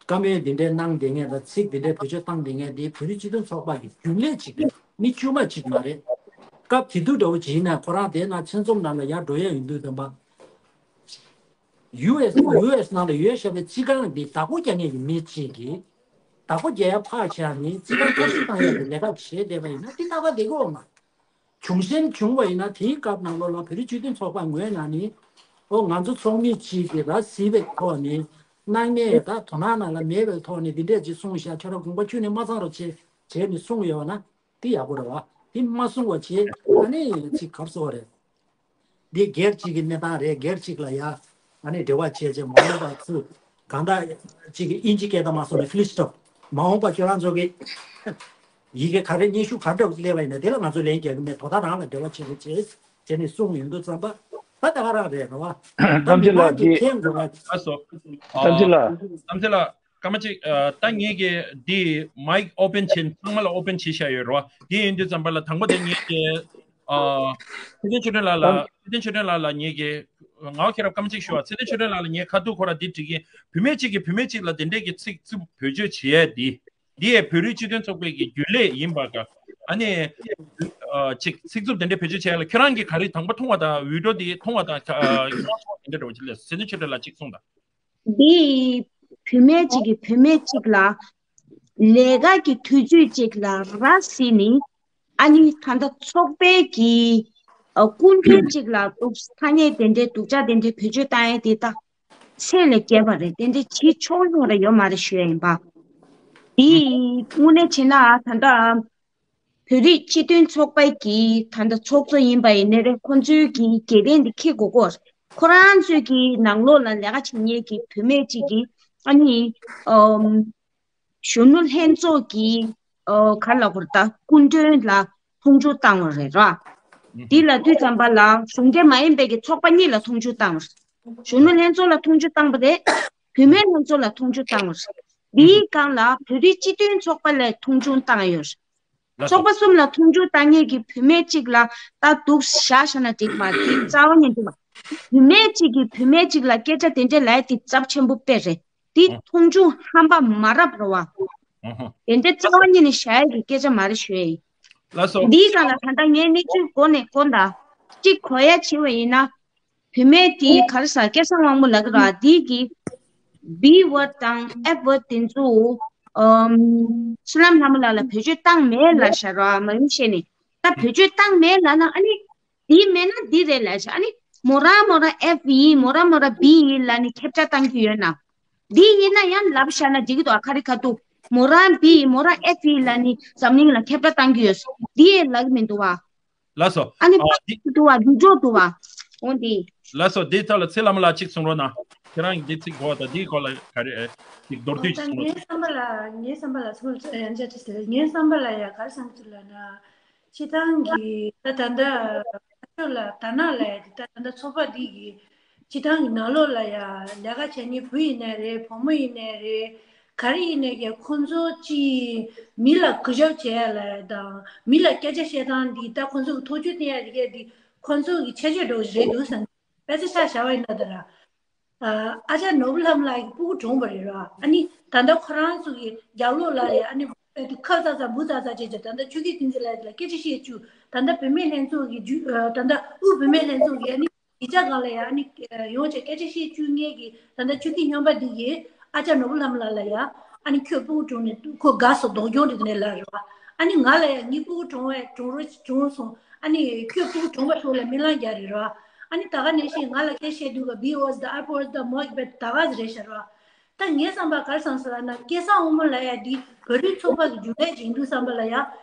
བཀའ་མོལ་འདི་འདྲའི་གནང་བསྡད་མཁན་དང་ཚིག་འདི་འདྲའི་བེད་སྤྱོད་བཏང་བསྡད་མཁན་དེ་བོད་རིགས་སྤྱི་མཐུན་ཚོགས་པ་གི་རྒྱུན་ལས་ཅིག་རེད། མི་དཀྱུས་མ་ཅིག་མ་རེད། སྐབས་དེ་དུས་འདྲ་བོ་ཅིག་ཡིན་ན་ཁོ་རང་དེ་ན་ཚོགས་འཛོམས་ནང་ལ་ཡར་འགྲོ་ཡ་ཡིན་དུས་ཙམ་པ། ཡུ་ཨེསི། ཡུ་ཨེསི་ནང་ལ་ཡོད་བཞག་པའི་རྩིས་ཁང་འདི་བདག་པོ་རྒྱག་མཁན་གྱི་མི་གཅིག་གིས། བདག་པོ་རྒྱག་ཡ་ཕར་བཞག་ནས་རྩིས་ཁང་བཀའ་བཞིན་བཏང་ཡ་གི་ལས་ཀ་བྱས་བསྡད་པ་ཡིན་ན་འདི་ཏག་ཏག་བསྡད་ཀྱི་ཡོད་མ་རེད། བྱུང་ཞེན་བྱུང་བ་ཡིན་ན་དེའི་སྐབས་ནང་ལོགས་ལ་བོད་རིགས་སྤྱི་མཐུན་ཚོགས་པ་ངོས་ནས་ནི། ཨོ་ང་ཚོ་ཚོགས་མི་གཅིག་གིས་ར་སྲིད་པའི་ཐོག་ནས་སྣང་མེད་ད་དོ་སྣང་ནང་ལ་མེད་པའི་ཐོག་ནས་འདི་འདྲས་ཅིག་གསུངས་བཞག་ཁྱོད་རང་དགོངས་པ་ཁྱོན་ནས་མ་ཚང་རོགས་བྱེད་བྱས་ནས་གསུངས་ཡོད་ན། དེ་ཡག་པོ་རེད་བ། དེ་མ་གསུང་བ་བྱས་ཨ་ནི་ཅིག་གབ་སོ་རེད། འདི་སྒེར་གཅིག་གི་གནས་སྟངས་རེད། སྒེར་གཅིག་ལ་ཡ་ཨ་ནི་འབྲེལ་བ་བྱས་བྱས་མ་འོངས་པ་ཚུར་གང་ལྟར་གཅིག་གི་དབྱིན་ཇི་སྐད་དང་མ་སོང་ནས་ཕི་ལིས་སི་ཊོབ། མ་འོངས་པ་ཁྱོད་རང་ཚོ་གི་ཡི་གེ་ག་རེ་སྙན་ཞུ་ག་འདྲ་སླེབས་པ་ཡིན་ན་དེ་ལ་ང་ཚོ་ལན་རྒྱག་གི་མེད། དོ་བདག་རང་ལ་འབྲེལ་བ་བྱེད་དགོས་བྱས་བྱས་ནས་གསུངས་ཡོང་དུས་ཙམ་པ་ད་ད་ག་རང་རེད་རེད་བ། ད་གཏམ་ཚེ་མི་ལགས་མང་གི་འདི་མཁྱེན་དགོས་པ། ལགས་སོ། གཏམ་ཚེ་ལགས། གཏམ་ཚེ་ལགས། སྐར་མ་གཅིག་ཨ། ད་ངེད་ཀྱིས་འདི་མའིག་ཨོ་པན་བྱས། ཚང་མ་ལ་ཨོ་པན་བྱས་བཞག་ཡོད་རེད་བ། འདི་ཡིན་དུས་ཙམ་པ་ལ་དང་པོ་དེ་ངེད་ཀྱིས་ཨ། ཚེ་བརྟན་ཆོས་སྒྲོན་ལགས་ལ། ཚེ་བརྟན་ཆོས་སྒྲོན་ལགས་ལ་ངེད་ཀྱིས་ངག་དབང་མཁྱེན་རབ་སྐར་མ་གཅིག་ཞུ་བ། ཚེ་བརྟན་ཆོས་སྒྲོན་ལགས་ལ་ངས་ཁ་ཐུག་ཁོ་རང་འདི་དྲི་གི་ཡིན། བུད་མེད་གཅིག་གིས་བུད་མེད་གཅིག་ལ་དེ་འདྲས་ཀྱི་ཚིག་རྩུབ་བེད་སྤྱོད་བྱེད་ཡས་འདི། འདི་ཡས་བོད་རིགས་སྤྱི་མཐུན་ཚོགས་པའི་གི་རྒྱུན་ལས་ཡིན་པ་ག་ཨ་ནི། ཨ། ཅིག་ཚིག་རྩུབ་དེ་འདྲས་བེད་སྤྱོད་བྱེད་ཡས་ལ་ཁྱོད་རང་གིས་ག་རེ་དང་པོ་མཐོང་བ་དང་། བི་ཌི་ཡོ་འདི་མཐོང་བ་དང་། ཨ། ཁྱོད་རང་ཚོ་དེ་འདྲས་འདྲ་བོ་ཅིག་ལས། ཚེ་བརྟན་ཆོས་སྒྲོན་ལགས་གཅིག་གསུངས་དང་། འདི་བུད་མེད་ཅིག་གིས་བུད་མེད་ཅིག་ལ་ལས་ཀ་གི་དུས་ཚོད་ཅིག་ལ་ར་བཟི་ནི། ཨ་ནི་ད་ལྟ་ཚོགས་པའི་གི་ཨ་སྐུ་མགྲོན་ཅིག་ལ་འདུག་ཐ་སྙད་དེ་འདྲའི་སྡུག་ཅག་དེ་འདྲའི་བེད་སྤྱོད་བཏང་ཡས་དེ་ད་ཚད་ལས་བརྒལ་བ་རེད། དེ་འདྲའི་བྱེད་ཆོག་ཡོང་ར་ཡོད་མ་རེད་ཞུ་ཡ་ཡིན་པ། དེ་དངོས་གནས་བྱས་ན་ད་ལྟ་བོད་རིགས་སྤྱི་མཐུན་ཚོགས་པའི་གི་ད་ལྟ་ཚོགས་གཙོ་ཡིན་པ་ཡིན་ནའི་རེད། ཁོ་ཚོའི་གི་འགལ་རྐྱེན་འདི་འཁྱེར་དགོས་ཀྱི་ཡོད་རེད། ཁོ་རང་ཚོའི་གི་ནང་ལོགས་ལ་ལས་ཀ་བྱེད་མཁན་གི་བུད་མེད་ཅིག་གིས་ཨ་ནི་ཨམ། གཞོན་ནུ་ལྷན་ཚོགས་ཀྱི་ཨོ་ག་རེ་ལབ་དགོས་རེད། ད་སྐུ་མགྲོན་ལ་མཐོང་ཆུང་བཏང་བ་རེད་ར། འདི་ལབ་དུས་ཙམ་པ་ལ་གཞུང་འབྲེལ་མ་ཡིན་པའི་གི་ཚོགས་པ་གཉིས་ལ་མཐོང་ཆུང་བཏང་བ་རེད། གཞོན་ནུ་ལྷན་ཚོགས་ལ་མཐོང་ཆུང་བཏང་བ་རེད། བུད་མེད་ལྷན་ཚོགས་ལ་མཐོང་ཆུང་བཏང་བ་རེད། འདིའི་སྒང་ལ་བོད་རིགས་སྤྱི་མཐུན་ཚོགས་པ་ལ་མཐོང་ཆུང་བཏང་ཡོད་རེད། ལགས་སོ། ཚོགས་པ་གསུམ་ལ་མཐོང་ཆུང་བཏང་མཁན་གྱི་བུད་མེད་ཅིག་ལ་ད་འདུག་བཞག་བཞག་ན་འགྲིག་མ་རེད། འདི་རྩ་བ་ཉིད་འགྲིག་མ་རེད། བུད་མེད་ཅིག་གིས་བུད་མེད་ཅིག་ལ་སྐད་ཆ་དེ་འདྲ་ལབ་ཡ་དེ་ཚབས་ཆེན་པོ་དཔེ་རེད། འདི་མཐོང་ཆུང་ཧམ་པ་མ་རབས་རེད་བ། ཨུ་ཧུ། དེ་འདྲ་རྩ་བ་ཉིད་ནས་བཞག་ཡ་གི་སྐད་ཆ་མ་རེད་ཞུ་ཡ་ཡིན། ལགས་སོ། འདིའི་སྒང་ལ་ད་ལྟ་ངས་གནས་ཚུལ་མགོ་ནས་མགོ་ད་གཅིག་གོ་ཡ་བྱས་པ་ཡིན་ན། བུད་མེད་དེ་ག་རེ་ཟ། སྐལ་བཟང་དབང་མོ་ལགས་ཀྱིས་ར་འདི་གི་B word་དང་F word་དེ་ཚོ་ཨམ་བསོད་ནམས་ལྷ་མོ་ལགས་ལ་བེད་སྤྱོད་བཏང་མེད་ལབ་ཤག་ར། མ་ཡིན་བཤད་ནས་ ད་བེད་སྤྱོད་བཏང་མེད་ལབ་ན་ཨ་ནི། འདི་མེད་ན་འདི་རེད་ལབ་ཤག་ཨ་ནི། མོ་རང་མོ་རང་ཨེཕ་ཡིན། མོ་རང་མོ་རང་བི་ཡིན་ལབ་ནི་ཁྱབ་བསྒྲགས་བཏང་གི་ཡོད་ན། འདི་ཡིན་ན་ཡང་ལབ་བཞག་ན་འགྲིག་གི་འདུག་ཨ། ཁ་རི་ཁ་ཐུག་མོ་རང་བི་ཡིན། མོ་རང་ཨེཕ་ཡིན་ལབ་ནི་འཛམ་གླིང་ལ་ཁྱབ་བསྒྲགས་བཏང་གི་ཡོད། འདི་ཡས་ལབ་གི་མི་འདུག་བ། ལགས་སོ། ཨ་ནི་ཨ། འདི་འདུག་བ། འདི་འགྲོ་འདུག་བ། འོ་འདི། ལགས་སོ། འདི་ཐོག་ལ་ཚེ་བླ་མ་ལགས་གཅིག་གསུང་རོགས་གནང་། ཁྱེད་རང་གིས་འདི་ཚིག་གོ་བ་དང་འདིའི་སྐོར་ལ་ག་རེ་ཨེ་ཅིག་མདོར་བསྡུས་ཅིག་ད་གསུང་རོགས། ངའི་བསམ་པ་ལ། ངའི་བསམ་པ་ལ་ཚོར་ཡང་ཆ་ཏིས་ལ་ངའི་བསམ་པ་ལ་ཡ་ག་རེ་བསམ་གྱི་ལབ་ན། སྤྱི་བཏང་གི་ད་ད་ལྟ་ཕ་ཕྱོགས་ལ་དར་ནག་ལབ་ཡ་དེ་ད་ད་ལྟ་ཚོགས་པ་འདི་གི་སྤྱི་བཏང་གི་ནང་ལོགས་ལ་ཡ་ལས་ཀ་བྱེད་མཁན་བུ་ཡིན་ནའི་རེད། བུ་མོ་ཡིན་ནའི་རེད། ག་རེ་ཡིན་ནའི་ཀྱང་ཁོང་ཚོ་ཅིག་མི་ལ་གུས་ཞབས་བྱེད་ཡ་ལ་དང་མི་ལ་སྐད་ཆ་བཤད་སྟངས་འདི་ད་ཁོང་ཚོ་གི་ཐུགས་རྒྱུས་བསྟན་ཡ་དེ་གས་འདི་ཁོང་ཚོ་གི་ཁྱད་ཆོས་འདྲ་བོ་ཞིག་རེད་འདུག་བསམ། དཔེ་ཆ་ཆ་བཞག་པ་ཡིན་ན་ད་ར། ཨ་ཅག་ནོར་བུ་ལྷ་མོ་ལགས་ཀྱི་སྤུ་གུ་གྲོངས་པ་རེད་ར། ཨ་ནི་ད་ལྟ་ཁོ་རང་ཚོ་གི་རྒྱབ་ལོགས་ལ་ཡ་ཨ་ནི་ཁ་ཚ་ཚ་འབུ་ཚ་ཚ་བྱས་བྱས་ད་ལྟ་ཆོས་སྐྱིད་བསྟན་འཛིན་ལགས་ལ་སྐད་ཆ་བཤད་བཅུག་ད་ལྟ་བུད་མེད་ལྷན་ཚོགས་ཀྱི་རྒྱུ་ད་ལྟ་དབུས་བུད་མེད་ལྷན་ཚོགས་ཀྱི་ཨ་ནི་ཡིག་ཆ་སྒང་ལ་ཡ་ཨ་ནི་ཡོང་བྱས་སྐད་ཆ་བཤད་བཅུག་མཁན་གྱི་ད་ལྟ་ཆོས་སྐྱིད་སྨྱོན་པ་འདི་གིས་ཨ་ཅག་ནོར་བུ་ལྷ་མོ་ལགས་ལ་ཡ་ཨ་ནི་ཁྱོད་སྤུ་གུ་གྲོངས་ནས་ཁོ་དགའ་སོང་། སྡུག་གྱོང་རེད་དེ་ནས་ལབ་རེད་བ། ཨ་ནི་ང་ལ་ཡ་ངའི་སྤུ་གུ་གྲོངས་བས་གྲོངས་རོགས་གྲོངས་སོང་། ཨ་ནི་ཁྱོད་སྤུ་གུ་གྲོངས་པ་ཚོ་ལ་སྨོན་ལམ་རྒྱག་རེད་ར། ཨ་ནི་ད་ག་ནང་བཞིན་ང་ལ་སྐད་བཤད་དུས་ཀ་བི་ཨོ་ཟི་དང་ཨ་པོ་ཟི་དང་མོ་གི་བེད་ད་ག་ཟེ་རེད་ཤག་ར། ད་ངའི་བསམ་པ་ག་རེ་བསམ་སོང་ལབ་ན་སྐལ་བཟང་དབང་མོ་ལབ་ཡ་འདི་བོད་རིགས་ཚོགས་པ་གི་རྒྱུན་ལས་ཅིག་ཡིན་དུས་བསམ་པ་ལ་ཡ།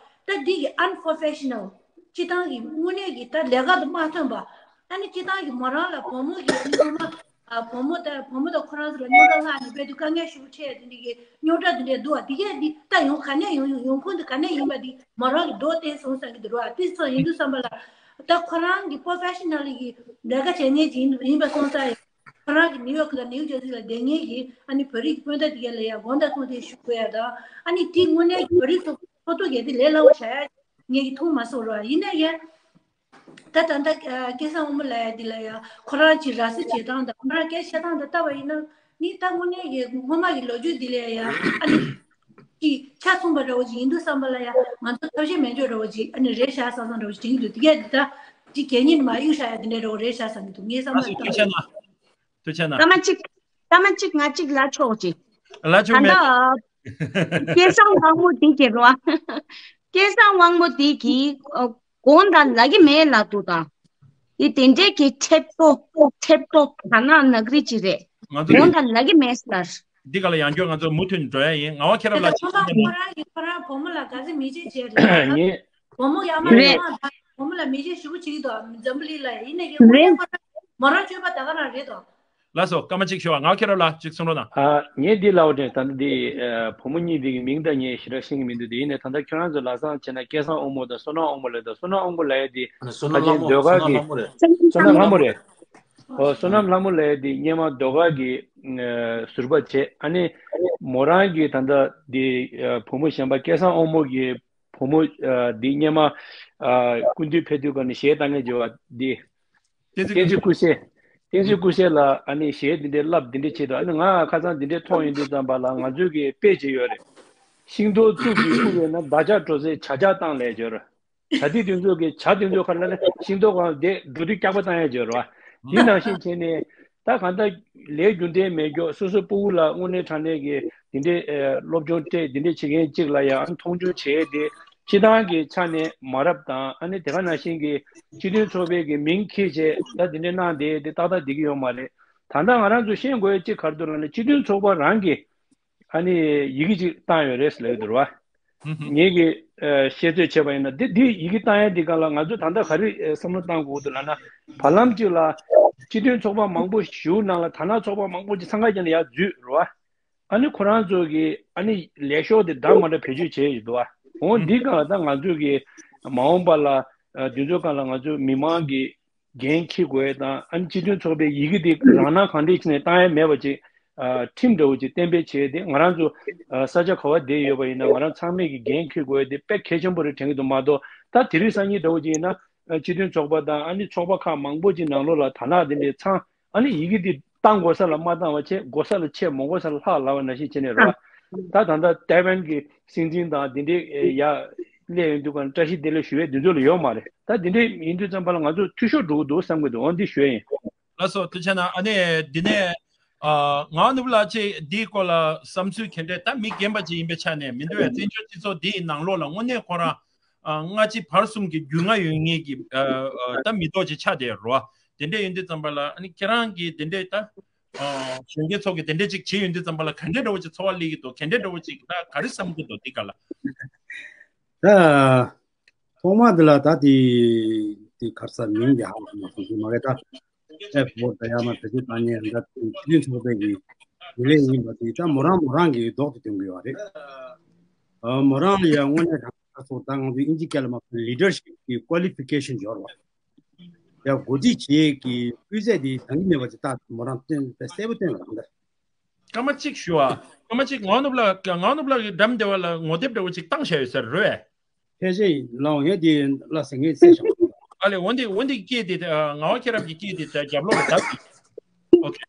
ད་འདི་གི་unprofessional། སྤྱི་བཏང་གི་དངོས་གནས་ཀྱི་ད་ལས་ཀ་དང་མ་མཐུན་པ། ཨ་ནི་སྤྱི་བཏང་གི་མོ་རང་ལ་བུ་མོ་གི་ཨ་ནི་སྔོན་མ། ཨ་བུ་མོ་དང་བུ་མོ་དང་ཁོ་རང་ཚོ་ལ་རྙོག་དྲ་ལྷག་ནས་དཔེ་དུས་དཀའ་ངལ་ཞེ་པོ་འཕྲད་དེ་འདྲ་གི་རྙོག་དྲ་དེ་འདྲ་འདུག་བ། དེ་གས་འདི་ད་ཡོང་ག་ནས་ཡོང་ཡོང་ཡོང་ཁུངས་དེ་ག་ནས་ཡིན་པ་འདི་མོ་རང་གི་མདོག་བསྟན་སོང་བསམ་གི་འདུག་ར། དེ་ཚོ་ཡིན་དུས་བསམ་པ་ལ་ད་ཁོ་རང་གི་པོ་ཕེ་ཤི་ནལ་གི་ལས་ཀ་བྱེད་མཁན་ཅིག་ཡིན་ཡིན་པ་སོང་ཙང་ཡང་ཁོ་རང་གི་ནིའུ་ཡོག་དང་ནིའུ་ཇར་སི་ལ་བསྡད་མཁན་གྱི་ཨ་ནི་བོད་རིགས་ཀྱི་སྤུན་ཟླ་དེ་གས་ལ་ཡང་དགོངས་དག་གསུང་བཤད་ཞུ་དགོས་ཡ་དང་། ཨ་ནི་དེ་དངོས་གནས་ཀྱི་བོད་རིགས་ཚོ་ཚོགས་གཙོ་གལ་ཏེ་ལས་སླ་བོ་བྱ་ཡ་ངས་ཀྱི་མཐོང་མ་སོང་ར། ཡིན་ན་ཡང་། ད་ད་ལྟ་སྐལ་བཟང་དབང་མོ་ལབ་ཡ་འདི་ལ་ཡ་ཁོ་རང་གི་ར་སི་བྱེད་སྟངས་དང་ཁོ་རང་སྐད་བཤད་སྟངས་དང་ལྟ་བ་ཡིན་ན་ནི་ད་དངོས་གནས་ཀྱི་སྔོན་མ་གི་ལོ་རྒྱུས་འདི་ལ་ཡ་ཨ་ནི་ཅིག་ཆ་མཚུངས་པ་འདྲ་བོ་ཅིག་ཡིན་དུས་བསམ་པ་ལ་ཡ་ང་ཚོ་ཐབས་ཤེས་མེད་འཇོག་འདྲ་བོ་ཅིག་ཨ་ནི་རེད་ཤག་བསམ་བསམ་འདྲ་བོ་ཅིག་དྲན་གྱི་འདུག་དེ་གས་འདི་ད་ཅིག་གད་སྙིགས་མ་གཡུག་བཞག་ཡ་དེ་འདྲ་འདྲ་བོ་རེད་ཤག་བསམ་གྱི་འདུག་ངའི་བསམ་པ་ལ་ལྟ་བ་ཡིན་ན། ཐུགས་རྗེ་ཆེ་གནང་། སྐར་མ་གཅིག་སྐར་མ་གཅིག་ང་གཅིག་ལབ་ཆོག་ཅིག་ལབ་ཆོག་ད་མེད། ལྟ་སྐལ་བཟང་དབང་མོ་འདི་གི་རོ། སྐལ་བཟང་དབང་མོ་འདི་གི་ཨ་དགོངས་དག་ལབ་ཀྱི་མེད་ལབ་འདུག་ད། འདི་དེ་འདྲས་ཀྱི་ཁྲེབ་ཏོ་ཁྲེབ་ཏོ་ད་ནག་ནག་རིགས་ཅིག་རེད། ང་ཚོ་དགོངས་དག་ལབ་ཀྱི་མེད་ཟེར། འདི་ག་ལ་ཡང་བསྐྱར་ང་ཚོ་མུ་མཐུད་ནས་འགྲོ་ཡ་ཡིན། ངག་དབང་མཁྱེན་རབ་ལགས་ཅིག་ཁོ་རང་ཁོ་རང་གིས་ཁོ་རང་བུ་མོ་ལ་ག་ཚོད་མི་ཆེ་བྱས་རེད། ངས་བུ་མོ་ཡག་མ་རེད། རེད། ཁོ་རང་བུ་མོ་ལ་མི་ཆེ་ཞེ་པོ་བྱེད་ཀྱི་འདུག་འཛམ་བུ་གླིང་ལ་ཡིན་ནའི་ཀྱང་དངོས་གནས་ཁོ་རང་མོ་རང་སྤྱོད་པ་ད་ག་རང་རེད་དོ། ལགས་སོ། སྐར་མ་གཅིག་ཤོག་ཨ། ངག་མཁྱེན་རབ་ལགས་ཅིག་གསུང་རོགས་གནང་། ཨ། ངས་འདི་ལབ་པ་དྲན། ད་ལྟ་འདི་ཨ་བུ་མོ་གཉིས་འདི་གི་མིང་ད་ངས་ཞེ་དྲག་ཤེས་ཀྱི་མི་འདུག་དེ་ཡིན་ནའི་ད་ལྟ་ཁྱོད་རང་ཚོ་ལམ་སང་བྱས་ན་སྐལ་བཟང་དབང་མོ་དང་བསོད་ནམས་དབང་མོ་ལབ་ད། བསོད་ནམས་དབང་མོ་ལབ་ཡ་འདི་ཨ་ནི་བསོད་ཕལ་ཆེར་ནམས་ལྷ་མོ་ཟློས་གར་གི་བསོད་ནམས་ལྷ་མོ་རེད། བསོད་ནམས་ལྷ་མོ་རེད། ཨོ། བསོད་ནམས་ལྷ་མོ་ལབ་ཡ་འདི་སྔོན་མ་ཟློས་གར་གི་ཨ་ཟུར་པ་བྱས། ཨ་ནི་མོ་རང་གི་ད་ལྟ་འདི་ཨ་བུ་མོ་གཞན་པ་སྐལ་བཟང་དབང་མོ་གི་བུ་མོ་ཨ་འདི་སྔོན་མ་ཨ་སྐུ་མདུན་ཕེབས་དུས་ག་ནས་གཞས་བཏང་མཁན་བྱས་པ་འདི། བསྟན་འཛིན་ཀུ་ཤེ། བསྟན་འཛིན་ཀུ་ཤེ་ལ་ཨ་ནི་གཞས་འདི་འདྲའི་བསླབ་འདི་འདྲའི་བྱེད་དུས། ཨ་ནི་ང་ཁ་སང་འདི་འདྲའི་མཐོང་ཡོང་དུས་ཙམ་པ་ལ་ང་ཚོའི་གི་དཔེ་ཅིག་ཡོད་རེད། ཤིང་ཏོག་གཙུག་གིས་བཀུག་ཡོད་ན་བདག་ཅག་འགྲོ་སའི་བྱ་ཅག་བཏང་ལས་སྦྱོར། བྱ་དེ་དེ་ཚོ་གི་བྱ་དེ་ཚོ་ག་ལ་ལ་ཤིང་ཏོག་གང་དེ་འགྲོ་དུས་སྐྱག་པ་བཏང་ཡ་སྦྱོར་བ། དེ་ནང་བཞིན་བྱས་ནས་ད་གང་ལྟར་ལས་རྒྱུ་འབྲས་མེད་མཁན་སོ་སོ་སྤུ་གུ་ལ་དངོས་གནས་དྲང་གནས་ཀྱི་དེ་འདྲའི་ཨེ་སློབ་སྦྱོང་སྤྲད་དེ་འདྲ་བྱེད་མཁན་གཅིག་ལ་ཡང་མཐོང་ཆུང་བྱས་ཏེ་སྤྱི་བཏང་གི་ཆ་ནས་མ་རབས་དང་། ཨ་ནི་དེ་ག་ནང་བཞིན་གྱི་སྤྱི་མཐུན་ཚོགས་པའི་གི་མིང་འཁྱེར་བྱས་ད་དེ་འདྲ་གནང་བསྡད་དེ་ཏག་ཏག་བསྡད་ཀྱི་ཡོད་མ་རེད། ད་ལྟ་ང་རང་ཚོ་ཤེས་དགོས་ཡ་གཅིག་ག་རེ་འདུག་ལབ་ན་སྤྱི་མཐུན་ཚོགས་པ་རང་གིས་ཨ་ནི་ཡི་གེ་གཅིག་བཏང་ཡོད་རེད་ལབ་ཀྱི་འདུག་ར། ངེད་ཀྱིས་ཨ་བཤད་ཚོད་བྱས་པ་ཡིན་ན་འདི་འདི་ཡི་གེ་བཏང་ཡ་འདི་སྒང་ལ་ང་ཚོས་ད་ལྟ་ག་རེ་ཨ་བསམ་བློ་བཏང་དགོས་འདུག་ལབ་ན། བར་ལམ་གཅིག་ལ་སྤྱི་མཐུན་ཚོགས་པ་མང་པོ་ཞིག་ནང་ལ་དར་ནག་ཚོགས་པ་མང་པོ་ཅིག་འཚང་ཁ་བརྒྱབ་ནས་ཡར་འཛུལ་རེད་བ། ཨ་ནི་ཁོ་རང་ཚོ་གིས་ཨ་ནི་ལས་ཤོག་དེ་འདྲ་མ་འདྲ་བེད་སྤྱོད་བྱས་ཡོད་འདུག་བ། འོ་འདི་སྒང་ལ་ད་ང་ཚོ་གིས་མ་འོངས་པ་ལ་ཨ་འདི་ཚོ་སྒང་ལ་ང་ཚོ་མི་མང་གི་འགན་འཁྱེར་དགོས་དང་། ཨ་ནི་སྤྱི་མཐུན་ཚོགས་པའི་ཡི་གེ་དེ་རང་སྣང་གང་འདྲ་བྱས་ནས་བཏང་ཡ་མེད་པ་ཅིག་ཨ་ཁྲིམས་འདྲ་བོ་ཅིག་གཏན་འབེབས་བྱས་ཏེ་ང་རང་ཚོ་ཨ་ས་ཆ་ག་བ་བསྡད་ཡོད་པ་ཡིན་ན་ང་རང་ཚང་མས་ཀྱི་འགན་འཁྱེར་དགོས་དེ་དཔེ་གལ་ཆེན་པོ་རེད་དྲན་གྱི་འདུག་མ་གཏོགས། ད་དེ་རིང་སང་ཉིན་འདྲ་བོ་ཅིག་ཡིན་ན་ཨ་སྤྱི་མཐུན་ཚོགས་པ་དང་ཨ་ནི་ཚོགས་པ་ཁག་མང་པོ་ཅིག་ནང་ལོགས་ལ་དར་ནག་དེ་འདྲའི་ཚང་། ཨ་ནི་ཡི་གེ་འདི་བཏང་དགོས་ས་ལ་མ་བཏང་བ་བྱས། དགོས་ས་ལ་ཆད། མ་དགོས་ས་ལ་ལྷག་ལབ་པ་ནང་བཞིན་བྱས་ནས་རེད་བ། ད་ད་ལྟ་ཏའེ་ཝན་གྱི་སྲིད་འཛིན་དང་འདི་འདྲའི་ཡ་སླེབས་ཡོང་དུས་ག་བཀྲ་ཤིས་བདེ་ལེགས་ཞུ་ཡས་འདི་ཚོ་ལ་ཡོད་མ་རེད། ད་འདི་འདྲའི་ཡིན་དུས་ཙམ་པ་ལ་ང་ཚོ་འཐུས་ཤོར་འགྲོ་གི་འདུག་བསམ་གྱི་འདུག་འོ་འདི་ཞུ་ཡས་ཡིན། ལགས་སོ། ཐུགས་རྗེ་གནང་། ཨ་ནི་འདི་ནས་ཨ་ངག་དབང་ནོར་བུ་ལགས་ཀྱིས་འདིའི་སྐོར་ལ་བསམ་ཚུལ་ག་འདྲས། ད་མི་རྒན་པ་ཅིག་ཡིན་པའི་ཆ་ནས་མི་འདུག་བས། བཙན་བྱོལ་སྤྱི་ཚོགས་འདིའི་ནང་ལོགས་ལ་དངོས་གནས་ཁོ་རང་ ཨ་སྔ་ཕྱི་བར་གསུམ་གྱི་རྒྱུས་མངའ་ཡོད་མཁན་གྱི་ཨ་ཨ་ད་མི་ཐོག་ཅིག་ཆགས་བསྡད་ཡོད་རེད་བ། དེ་འདྲ་ཡིན་དུས་ཙམ་པ་ལ་ཨ་ནི་ཁྱེད་རང་གིས་དེ་འདྲའི་ད་ཨ་གཞོན་སྐྱེས་ཚོ་གིས་དེ་འདྲ་ཅིག་བྱས་ཡོང་དུས་ཙམ་པ་ལ་ག་འདྲའི་འདྲ་བོ་ཅིག་ཚོར་བ་སླེབས་ཀྱི་འདུག་ག་འདྲའི་འདྲ་བོ་ཅིག་ད་ག་རེ་བསམ་གྱི་འདུག་འདི་ག་ལ། ད་ཐོག་མ་འདི་ལ་ད་དེ་དེ་ག་རེ་ཟེར་མིང་དེ་ཧ་གོ་མ་སོང་། དེ་མ་གི་ད་ཨེ་ཕོ་ད་ཡ་མ་ད་ཅི་ད་ནས་ད་དེ་སྤྱི་མཐུན་ཚོགས་པའི་གི་དེ་ལས་ཡིན་པ་དེ་ད་མོ་རང་མོ་རང་གི་ལྡོག་ཏུ་ཐོན་གི་ཡོད་རེད། ཨ་མོ་རང་ལ་ཡ་དངོས་གནས་དྲང་གནས་སོགས་ད་ང་ཚོའི་ཨིན་ཇི་སྐད་ལ་མ་ལི་ཌར་ཤིབ་ཀྱི་ཀོ་ལི་ཕི་ཀེ་ཤན་སྦྱོར་བ། ཡ་འགོ་ཁྲིད་བྱེད་ཀྱི་སྤུས་ཚད་དེ་འདང་གི་མེད་པ་ཅིག་ད་མོ་རང་སྟོན་པའི་གསལ་པོ་སྟོན་པ་རང་ད། སྐར་མ་གཅིག་ཞུ་ཨ། སྐར་མ་གཅིག་ངག་ནུབ་ལགས་ངག་ནུབ་ལགས་ཀྱི་འགྲམ་དེ་བ་ལ་ངོ་དེབ་འདྲ་བོ་ཅིག་བཏང་བཞག་ཡོད་ས་རེད། ཕལ་ཆེར་ལའོ་ངས་དེ་ལ་ཟེར་ངས་གསལ་བཞག་ཨ་ལས་འོན་ཏེ་འོན་ཏེ་སྐད་དེ་ད་ངག་དབང་མཁྱེན་རབ་ཀྱི་སྐད་དེ་ད་རྒྱབ་ལོགས་ལ་ད། ཨོ་ཁེ།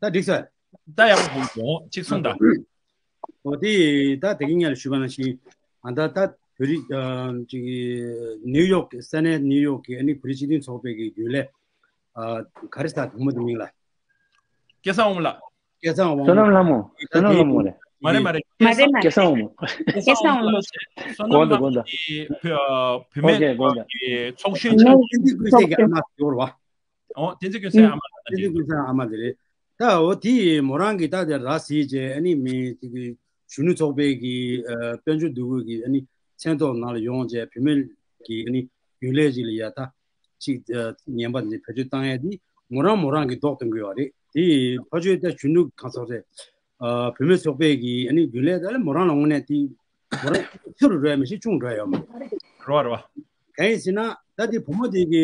ད་འགྲིག་སོང་། ད་ཡག་པོ་བྱུང་སོང་གཅིག་གསུངས་དང་། འོ་དེ་ད་དེ་གི་སྔོན་ལ་ཞུས་པ་ནང་བཞིན་ཨ་ད་ད་བོད་རིགས་ཨ་ཅིག་ནིའུ་ཡོག་གི་ས་གནས་ནིའུ་ཡོག་གི་ཨ་ནི་བོད་རིགས་སྤྱི་མཐུན་ཚོགས་པའི་གི་རྒྱུན་ལས་ཨ་ག་རེ་ཟེར་དུང་མོ་དེ་མིང་ལ། སྐལ་བཟང་དབང་མོ་ལགས། སྐལ་བཟང་དབང་བསོད་ནམས་ལྷ་མོ། བསོད་ནམས་ལྷ་མོ་རེད། མ་རེད་མ་རེད། མ་རེད་མ་རེད། སྐལ་བཟང་དབང་མོ། སྐལ་བཟང་དབང་མོ། བསོད་ནམས་ལྷ་མོ་དེ་བོད་བུད་མེད་ཚོགས་ཀྱི་ཚོགས་གཞོན་ཆེན་པོ་གི་ཚོགས་གཞོན་ཆེན་པོ་ཡོད་རེད་བ། ཨོ་བསྟན་འཛིན་ཀུན་བཟང་ཨ་མ་ལགས་དང་བསྟན་འཛིན་ཀུན་བཟང་ཨ་མ་དེ་རེད། ད་འོ་དེ་མོ་རང་གི་ད་དེ་ར་སི་ཅེ་ཨ་ནི་མི་དེ་གི་གཞོན་ནུ་ཚོགས་པའི་གི་ཨ་དཔལ་འབྱོར་འདུ་འགོད་ཀྱི་ཨ་ནི་མཚན་ཐོག་ནང་ལ་ཡོང་བྱས་བུད་མེད་ཀྱི་ཨ་ནི་རྒྱུན་ལས་ཅིག་ལ་ཡ་ད་ཅིག་ཨ་ཚིག་ངན་པ་འདི་བེད་སྤྱོད་བཏང་ཡ་དེ་མོ་རང་མོ་རང་གི་ལྡོག་གཏོང་གི་ཡོད་རེད། དེ་ཕ་ཆོས་ད་གཞོན་ནུ་གང་ཟག་རེད། ཨ་བུད་མེད་ཚོགས་པའི་གི་ཨ་ནི་རྒྱུན་ལས་ད་ལ་མོ་རང་ལ་དངོས་གནས་དེ་མོ་རང་ཆེ་རུ་འགྲོ་ཡ་མི་ཤེས་ཆུང་འགྲོ་ཡ་ཡོད་མ་རེད། རེད་བ་རེད་བ། གང་ཡིན་ཟེར་ན་ད་དེ་བུ་མོ་དེ་གི་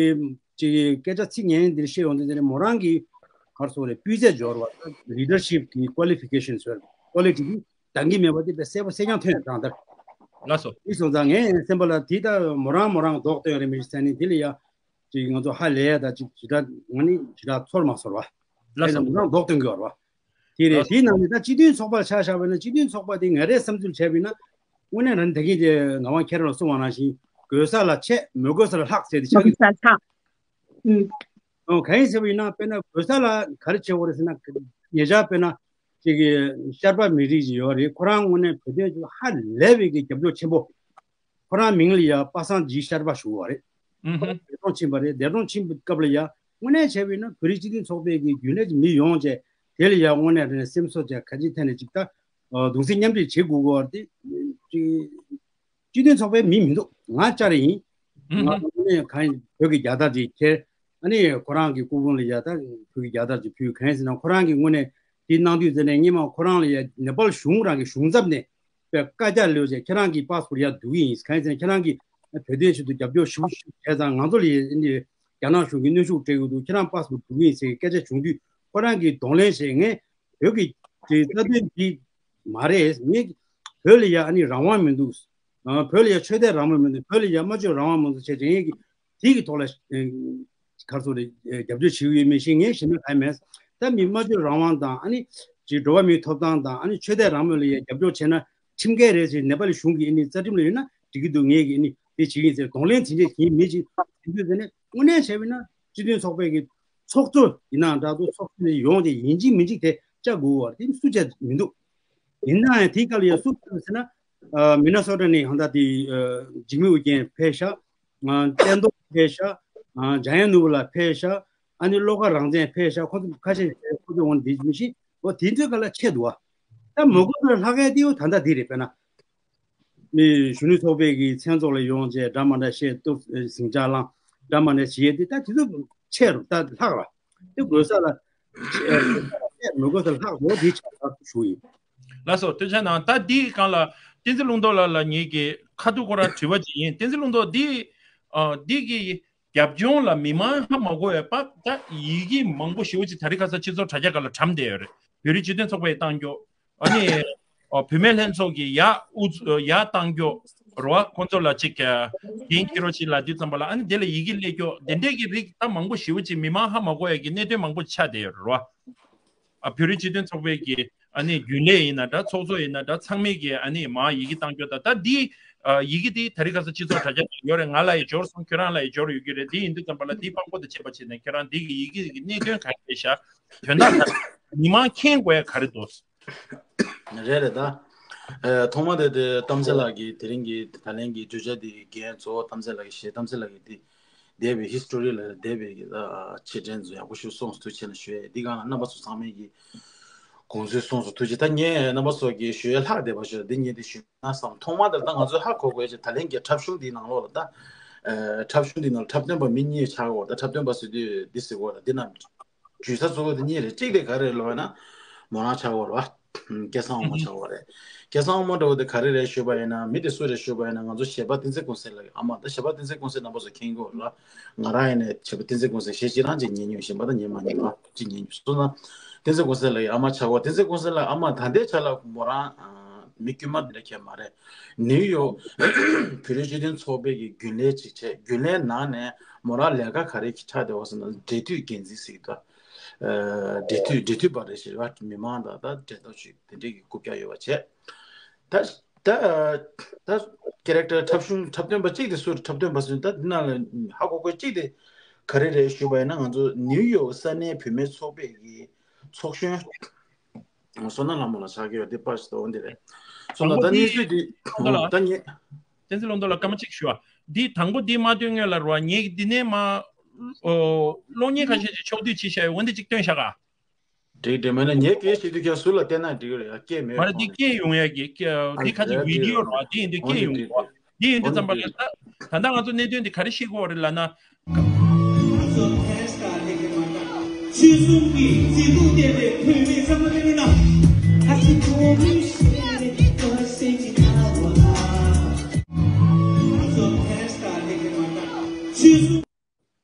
ཅིག་སྐད་ཆ་ཚིག་ངན་འདིར་བཤད་ཡོང་དུས་དེ་ནི་མོ་རང་གི་ག་རེ་ཟེར་རེད་སྤུས་ཚད་འབྱོར་བ་ལི་ཌར་ཤིབ་གི་ཀོ་ལི་ཕི་ཀེ་ཤན་ཟེར་ཀོ་ལི་ཊི་གི་འདང་གི་མེད་པ་དེ་དཔེ་གསལ་པོ་གསལ་རྐྱང་ཐོན་ཡོད་དང་ལྟར། ལགས་སོ། དེ་སོང་ཙང་ངས་སེམས་པ་ལ་དེ་ལྟར་མོ་རང་མོ་རང་ལྡོག་སྟོན་རེད་མི་ཤེས་ཟེར་ནས་དེ་ལ་ཡ་ཅིག་ང་ཚོ་ཧ་ལས་ཡ་ད་ཅིག་ཇི་ལྟར་ང་ནི་ཇི་ལྟར་ཚོར་མ་ཚོར་བ། ལགས་སོ། དེ་ལ་མོ་རང་ལྡོག་སྟོན་གི་ཡོད་རེད་བ། དེ་རེད། དེའི་ནང་ནས་ད་སྤྱི་མཐུན་ཚོགས་པར་ཆ་བཞག་པ་ཡིན་ན་སྤྱི་མཐུན་ཚོགས་པ་དེ་ང་རའི་བསམ་ཚུལ་བྱས་པ་ཡིན་ན་དངོས་གནས་རང་ད་གིན་དེ་ངག་དབང་མཁྱེན་རབ་ལ་གསུངས་པ་ནང་བཞིན་དགོས་ས་ལ་ཆད་མི་དགོས་ས་ལ་ལྷག་ཟེར་ཏེ་ཆགས་ཀྱི་འདུག་ཨོ་གང་ཡིན་ཟེར་བ་ཡིན་ན་དཔེར་ན་དགོས་ས་ལ་ག་རེ་བྱེད་དགོས་རེད་ཟེར་ན་ཉེ་ཆར་དཔེར་ན་ཅིག་གི་ཤར་པ་མི་རིགས་ཅིག་ཡོད་རེད། ཁོ་རང་དངོས་གནས་བོད་དོན་ཅིག་ཧ་ལས་པའི་གི་རྒྱབ་སྐྱོར་ཆེན་པོ། ཁོ་རང་མིང་ལ་ཡ་པ་སངས་རྒྱས་ཤར་པ་ཞུ་བ་རེད། ཨུ་ཧུ། འདས་གྲོངས་ཕྱིན་པ་རེད། འདས་གྲོངས་ཕྱིན་པའི་སྐབས་ལ་ཡ་དངོས་གནས་བྱས་པ་ཡིན་ན་བོད་རིགས་སྤྱི་མཐུན་ཚོགས་པའི་གི་རྒྱུན་ལས་ཀྱི་མི་ཡོང་བྱས་དེ་ལ་ཡ་དངོས་གནས་རེད་སེམས་གསོ་བྱས་ཁ་ཅིག་ཐད་ནས་ཅིག་ད་གདུང་སེམས་མཉམ་སྐྱེད་བྱེད་དགོས་ཀྱི་ཡོད་རེད་དེ། སྤྱི་མཐུང་ཚོགས་པའི་མི་མི་འདུག་ང་བཅས་ར་ཡིན། ཨུ་ཧུ། ང་ནི་གང་ཡིན་བོད་ཀྱི་རྒྱལ་དར་ཅིག་འཁྱེར། ཨ་ནི་ཁོ་རང་གི་སྐུ་ཕུང་ལ་ཡ་ད་བོད་ཀྱི་རྒྱལ་དར་ཅིག་ཕུལ། གང་ཡིན་ཟེར་ན་ཁོ་རང་གི་དངོས་གནས་དེ་གནང་དུས་ཟེར་ནས་སྔོན་མ་ཁོ་རང་ལ་ཡ་ནེ་པཱལ་གཞུང་རང་གི་གཞུང་ཚབ་ནས་པའི་བཀའ་རྒྱ་ལོས་བྱས་ཁྱེད་རང་གི་པཱ་སི་པོར་ཡར་བསྡུ་གི་ཡིན། གང་ཡིན་ཟེར་ན་ཁྱེད་རང་གིས་བོད་དོན་ཆེད་དུ་རྒྱབ་སྐྱོར་ཞེ་པོ་ཞིག་བྱས་ཙང་ང་ཚོ་ལ་ཡ་ཨ་ནི་རྒྱ་ནག་གཞུང་གིས་གནོན་ཤུགས་སྤྲད་ཀྱི་འདུག་ཁྱེད་རང་པཱ་སི་པོར་བསྡུ་གི་ཡིན་ཟེར་སྐད་ཆ་བྱུང་དུས་ཁོ་རང་གིས་གདོང་ལེན་བྱས། ངས་བོད་ཀྱི་དེ་རྩ་དོན་འདི་མ་རེད། ངས་བོད་ལ་ཡ་ཨ་ནི་རང་དབང་མི་འདུག་ཨ་བོད་ལ་ཡ་ཆོས་དད་རང་དབང་མི་འདུག་བོད་ལ་ཡ་སྨྲ་བརྗོད་རང་དབང་མི་འདུག་བྱས་ཙང་ངས་ཀྱི་དེ་གི་ཐོག་ལ་ཨ་ག་རེ་ཟེར་རེད། ཨ་རྒྱབ་སྐྱོར་བྱེད་ཀྱི་ཡོད་མེད་ཤེས། ངས་ཞེ་དྲག་ག་ཡེ་མེད། ད་མི་སྨྲ་བརྗོད་རང་དབང་དང་ཨ་ནི་ཅིག་འགྲོ་བ་མིའི་ཐོབ་ཐང་དང་ཨ་ནི་ཆོས་དད་རང་མོས་ལ་ཡ་རྒྱབ་སྐྱོར་བྱས་ན་ཁྲིམས་འགལ་རེད་ཟེར་ནེ་པ་ལི་གཞུང་གི་ཨ་ནི་རྩ་ཁྲིམས་ལ་ཡོད་ན་འགྲིག་གི་འདུག་ངས་ཀྱི་ཨ་ནི་དེ་བྱེད་ཀྱི་ཡིན་ཟེར་གདོང་ལེན་དེ་འདྲས་བྱེད་མི་ཅིག་དེ་འདུག་ཟེར་ནས་དངོས་གནས་བྱས་པ་ཡིན་ན་སྤྱི་མཐུན་ཚོགས་པའི་གི་ཚོགས་གཙོ་ཡིན་ནའང་འདྲ་འདུག་ཚོགས་གཙོ་ནས་ཡོང་སྟེ་ཡིན་གཅིག་མིན་གཅིག་དེ་བཅར་དགོས་པ་དེ་སུ་བཅར་མི་འདུག་ཡིན་ནའང་དེའི་སྐབས་ལ་ཡང་སུ་ཕེབས་ཟེར་ན། ཨ་མི་ན་སོ་ཊ་ནས་ཧང་ད་དེ་ཨ་འཇིགས་མེད་ཨུ་རྒྱན་ཕེབས་ཤག་ཨ་བསྟན་རྡོར་ཕེབས་ཤག་ཨ་འཇམ་དབྱངས་ནོར་བུ་ལགས་ཕེབས་ཤག་ཨ་ནི་བློ་དགའ་རང་བཙན་ཕེབས་ཤག་ཁོ་ཚོ་ཁ་ཤས་ཁོ་ཚོ་འོང་དེ་མི་ཤེས། འོ་དེ་ཚོའི་སྒང་ལ་ཆད་འདུག་བ། ད་མི་དགོས་པའི་ལྷག་ཡས་དེ་ཡོད་ད་ལྟ་དེ་རེད། དཔེར་ན། མི་གཞོན་ནུ་ཚོགས་པའི་གི་མཚན་ཚོགས་ལ་ཡོང་བྱས་འདྲ་མ་འདྲ་བཤད་སྟོབས་ཟིང་ཆ་བསླངས་འདྲ་མ་འདྲ་བྱེད་དེ་ད་དེ་ཚོ་ཆད་རུ་ད་ལྷག་ར། དེ་དགོས་ས་ལ་ཆད་མི་དགོས་ས་ལྷག་འགྲོ་དེ་ཆགས་ལ་ཞུ་ཡིན། ལགས་སོ། ཐུགས་རྗེ་གནང་། ད་འདིའི་སྒང་ལ་བསྟན་འཛིན་ལུང་རྟོགས་ལགས་ལ་ངེད་ཀྱི་ཁ་ཐུག་ཁོ་རང་དྲི་བ་ཅིག་ཡིན། བསྟན་འཛིན་ལུང་རྟོགས་འདི་ཨ་འདི་གི་རྒྱབ་ལྗོངས་ལ་མི་མང་ཧ་མ་གོ་བའི་པ་ད་ཡི་གེ་མང་པོ་ཞེ་པོ་ཅིག་དེ་རིང་ཁ་སང་སྤྱི་ཚོགས་དྲ་རྒྱ་སྒང་ལ་གྲམ་བསྡད་ཡོད་རེད། བོད་རིགས་སྤྱི་མཐུན་ཚོགས་པས་བཏང་རྒྱུ། ཨ་ནི་ཨ་བུད་མེད་ལྷན་ཚོགས་ཀྱི་ཡ་ཨུ་ཚུགས་ཡ་བཏང་རྒྱུ་རེད་བ། ཁོང་ཚོ་ལ་ཅིག་འགན་འཁྱེར་རོགས་བྱེད་ལབ་དུས་ཙམ་པ་ལ་ཨ་ནི་དེ་ལ་ཡི་གེ་སླེབས་རྒྱུ་དེ་འདྲས་ཀྱི་རིགས་ད་མང་པོ་ཞེ་པོ་ཅིག་མི་མང་ཧ་མ་གོ་ཡ་གི་གནད་དོན་མང་པོ་ཆགས་བསྡད་ཡོད་རེད་བ། ཨ་བོད་རིགས་སྤྱི་མཐུན་ཚོགས་པའི་གི་ཨ་ནི་རྒྱུན་ལས་ཡིན་ན་འདྲ་ཚོགས་གཙོ་ཡིན་ན་འདྲ་ཚང་མས་གི་ཨ་ནི་མར་ཡི་གེ་བཏང་རྒྱུ་དང་ད་འདི་ཨ་ཡི་གེ་འདི་དེ་རིང་ཁ་སང་སྤྱི་ཚོགས་དྲ་རྒྱ་ནང་ཡོད་རེད། ང་ལ་ཡི་འབྱོར་སོང་། ཁྱོད་རང་ལ་ཡི་འབྱོར་ཡོད་ཀྱི་རེད། འདི་ཡིན་དུས་ཙམ་པ་ལ་འདི་དཔང་པོ་དང་བཅས་པ་བྱས་ནས་ཁྱོད་རང་འདི་གི་ཡི་གེ་གི་གནད་དོན་ག་རེ་རེད་ཤག་དོན་དག་ག་རེ། མི་མང་མཁྱེན་དགོས་ཡ་ག་རེ་འདུག་རེད་རེད་ད། ཨ། ཐོག་མ་དེ་དེ་གཏམ་ཚེ་ལགས་ཀྱིས་དེ་རིང་གི་ད་ལན་གྱི་བརྗོད་བྱ་འདི་རྒན་གཙོ་བོ་གཏམ་ཚེ་ལགས་ཀྱིས་བཤད། གཏམ་ཚེ་ལགས་ཀྱིས་འདི་འདས་པའི་ཧི་སི་ཊོ་རི་ལ་འདས་པའི་གི་ད་ཕྱིར་དྲན་ཚོ་ཡག་པོ་ཞིག་གསུངས་སོང་། ཐུགས་རྗེ་ཆེ་གནང་ཞུ་ཡས། འདི་སྒང་ལ་རྣམ་པ་ཚོ་ཚང་མས་ཀྱི་དགོངས་ཚུལ་གསུངས་སོང་། ཐུགས་རྗེ། ད་ངས་རྣམ་པ་ཚོ་གི་ཞུ་ཡས་ལྷག་བསྡད་པ་ཞིག་འདི་ངས་འདི་ཞུས་ན་བསམ། ཐོག་མ་དེར་ད་ང་ཚོས་ཧ་གོ་དགོས་ཀྱི་ད་ལན་གྱི་འཁྲབ་གཞུང་འདིའི་ནང་ལོགས་ལ་ད་ཨ། འཁྲབ་གཞུང་འདིའི་ནང་འཁྲབ་སྟོན་པ་མི་གཉིས་ཆགས་ཀྱི་ཡོད་རེད། ད་འཁྲབ་སྟོན་པ་ཟེར་དུས་འདི་ཟེར་གྱི་ཡོད་རེད། འདི་རྣམས་བརྗོད་བྱ་གཙོ་བོ་དེ་གཉིས་རེད། གཅིག་དེ་ག་རེ་རེད་ལབ་ན་མོ་རང་ཆགས་ཀྱི་ཡོད་རེད་བ། སྐལ་བཟང་དབང་མོ་ཆགས་ཀྱི་ཡོད་རེད། སྐལ་བཟང་དབང་མོ་འདྲ་བོ་དེ་ག་རེ་རེད་ཞུས་པ་ཡིན་ན། མི་དེ་སུ་རེད་ཞུས་པ་ཡིན་ན། ང་ཚོ་གཞས་པ་བསྟན་འཛིན་ཀུན་གསལ་ལགས་ཀྱི་ཨ་མ། ད་གཞས་པ་བསྟན་འཛིན་ཀུན་གསལ་རྣམ་པ་ཚོ་མཁྱེན་གྱི་ཡོད་རེད། ང་རང་ཡིན་ནའི་གཞས་པ་བསྟན་འཛིན་ཀུན་གསལ་གཞས་གཅིག་རང་གཅིག་ཉན་མྱོང་། གཞན་པ་ད་ཉན་མ་མྱོང་བ་གཅིག་ཉན་མྱོང་། སོང་ཙང་བསྟན་འཛིན་ཀུན་གསལ་ལགས་ཀྱི་ཨ་མ་ཆགས་ཀྱི་ཡོད་རེད། བསྟན་འཛིན་ཀུན་གསལ་ལགས་ཨ་མ་ད་ལྟའི་ཆ་ལ་མོ་རང་ཨ། མི་དཀྱུས་མ་དེ་འདྲ་ཁྱད་མ་རེད། ནིའུ་ཡོག་བོད་རིགས་སྤྱི་མཐུན་ཚོགས་པའི་གི་རྒྱུན་ལས་ཅིག་བྱས། རྒྱུན་ལས་ནང་ནས་མོ་རང་ལས་ཀ་ག་རེ་ཆགས་བསྡད་པ་ཟེར་ན། འབྲེལ་མཐུད་འགན་འཛིན་ཟེར་གྱི་འདུག་ཨ། འབྲེལ་མཐུད་འབྲེལ་མཐུད་པ་རེད་ཟེར་བ། མི་མང་དང་ད་འབྲེལ་གཏོགས་ཅིག་དེ་འདྲའི་གི་རྐུབ་བཀྱག་ཡོད་པ་བྱས། ད་ད་ད་ཀེ་རེག་ཊར་འཁྲབ་གཞུང་འཁྲབ་སྟོན་པ་གཅིག་དེ་སུ་རེད། འཁྲབ་སྟོན་པ་ཟེར་ན་ད་འདི་ནང་ལ་ཧ་གོ་དགོས་གཅིག་དེ་ག་རེ་རེད་ཞུས་པ་ཡིན་ན། ང་ཚོ་ནིའུ་ཡོག་ས་གནས་བུད་མེད་ཚོགས་པའི་གི་ཚོགས་གཞོན། བསོད་ནམས་ལྷ་མོ་ལགས་ཆགས་ཀྱི་ཡོད། འདི་པར་ཞིག་འོ་འདི་རེད། སོང་ཙང་ད་གནས་ཚུལ་འདི་ད་ངས། བསྟན་འཛིན་བློ་བཟང་ལགས་སྐར་མ་གཅིག་ཞུ་བ། འདི་དང་པོ་འདི་མ་སྟོན་སྔོན་ལ་རེད་བ། ངས་འདི་ནས་མ་ཨོ་གློག་བརྙན་ཁ་ཤས་ཅིག་ཕྱོགས་བསྡུས་བྱས་བཞག་ཡོད། འོ་འདི་གཅིག་སྟོན་བཞག་ག་འགྲིག་འགྲིག་མེད་ན་ངས་སྐད་བཤད་དུས་ཁྱེད་ཟུར་ལ་བལྟས་ན་འགྲིག་གི་རེད་ཡ། སྐད་མེད་མ་རེད། འདི་སྐད་ཡོང་ཡ་གི་སྐད་འདི་ཁ་ཅིག་བི་ཌི་ཡོ་རེད་བ། འདི་ཡིན་དུས་སྐད་ཡོང་གི་རེད། འདི་ཡིན་དུས་ཙམ་པ་ལ་ད་ད་ལྟ་ང་ཚོ་གནད་དོན་འདི་ག་རེ་ཤེས་དགོས་རེད་ལབ་ན།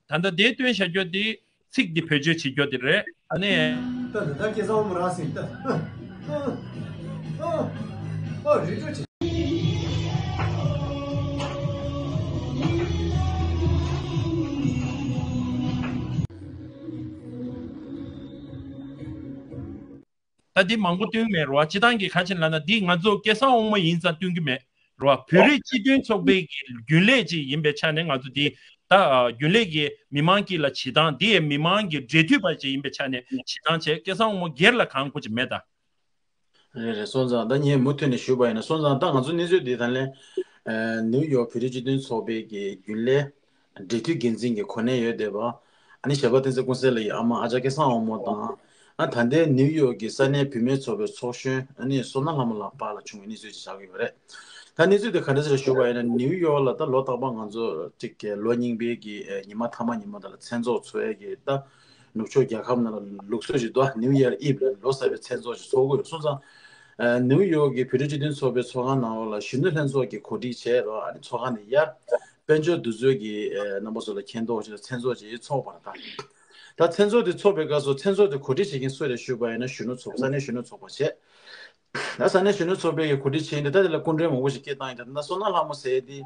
ད་ལྟ་དེ་སྟོན་བྱ་རྒྱུ་དེ་ཚིག་འདི་བེད་སྤྱོད་བྱེད་རྒྱུ་དེ་རེད། ཨ་ནི། ད་ད་ད་སྐལ་བཟང་དབང་མོ་རང་ཟིན་ད། ཨོ་རི་ཀྲོ་བྱེད། ད་འདི་མང་པོ་སྟོན་གྱི་མེད་རེད་བ། སྤྱི་བཏང་གི་ག་ཅི་ལབ་ན་འདི་ང་ཚོ་སྐལ་བཟང་དབང་མོ་ཡིན་ཙང་སྟོན་གྱི་མེད་རེད་བ། བོད་རིགས་སྤྱི་མཐུན་ཚོགས་པའི་གི་རྒྱུན་ལས་ཅིག་ཡིན་པའི་ཆ་ནས་ང་ཚོ་འདི་ད་རྒྱུན་ལས་ཀྱི་མི་མང་དཀྱིལ་ལ་བྱེད་སྟངས། འདི་ཡི་མི་མང་གི་འབྲེལ་མཐུད་པ་ཅིག་ཡིན་པའི་ཆ་ནས་བྱེད་སྟངས་བྱས། སྐལ་བཟང་དབང་མོ་སྒེར་ལ་གང་དགོས་ཅིག་མེད་ད། རེད་རེད། སོང་ཙང་ད་ངས་མུ་མཐུད་ནས་ཞུས་པ་ཡིན་ན། སོང་ཙང་ད་ང་ཚོ་གནས་ཚུལ་འདི་ད་ལན་ནིའུ་ཡོག་བོད་རིགས་སྤྱི་མཐུན་ཚོགས་པའི་གི་རྒྱུན་ལས། འབྲེལ་མཐུད་འགན་འཛིན་གྱི་གོ་གནས་ཡོད་བསྡད་པ། ཨ་ནི་གཞས་པ་བསྟན་འཛིན་ཀུན་གསལ་ལགས་ཀྱི་ཨ་མ་ཨ་ཅག་སྐལ་བཟང་དབང་མོ་དང་། ཨ་ད་ལྟའི་ནིའུ་ཡོག་གི་ས་གནས་བུད་མེད་ཚོགས་པའི་ཚོགས་གཞོན་ཨ་ནི་བསོད་ནམས་ལྷ་མོ་ལགས་བར་ལ་བྱུང་བའི་གནས་ཚུལ་ཅིག་ཆགས་ཀྱི་ཡོད་རེད། ད་གནས་ཚུལ་དེ་ག་འདྲ་ཞིག་རེད་ཞུས་པ་ཡིན་ན། ནིའུ་ཡོག་ལ་ད་ལོ་རྟག་པར་ང་ཚོ་གཅིག་གི་ལོ་རྙིང་པའི་གི་ཉི་མ་མཐའ་མ་ཉི་མ་དེ་ལ་མཚན་ཚོགས་འཚོགས་ཡས་ཀྱི་ད་ནུབ་ཕྱོགས་རྒྱལ་ཁབ་ནང་ལ་ལུགས་སྲོལ་ཞིག་འདུག New Year Eve ལ་ལོ་གསར་པའི་མཚན་ཚོགས་ཞིག་འཚོགས་ཀྱི་ཡོད། སོང་ཙང་ནིའུ་ཡོག་གི་བོད་རིགས་སྤྱི་མཐུན་ཚོགས་པའི་ཚོགས་ཁང་ནང་ལོགས་ལ་གཞོན་ནུ་ལྷན་ཚོགས་ཀྱིས་གོ་སྒྲིག་བྱས་རོགས། ཨ་ནི་ཚོགས་ཁང་ནས་ཡར། དཔལ་འབྱོར་འདུ་འཛོམས་ཀྱི་ཨེ་རྣམ་པ་ཚོ་ལ་མཁྱེན་རྟོགས་ཆེད་མཚན་ཚོགས་ཅིག་འཚོགས་པ་རེད་ད། ད་མཚན་ཚོགས་དེ་འཚོགས་པའི་སྐབས་སུ་མཚན་ཚོགས་དེ་གོ་སྒྲིག་བྱེད་མཁན་སུ་རེད་ཞུས་པ་ཡིན་ན་གཞོན་ནུ་ཚོགས་པ། ས་གནས་གཞོན་ནུ་ཚོགས་པ་བྱས། ད་ས་གནས་གཞོན་ནུ་ཚོགས་པའི་གི་གོ་སྒྲིག་བྱས་ཡིན་ཏེ། ད་དེ་ལ་སྐུ་མགྲོན་མང་པོ་ཞིག་སྐད་བཏང་ཡིན་ཏེ། ད་བསོད་ནམས་ལྷ་མོ་ཟེར་དེ་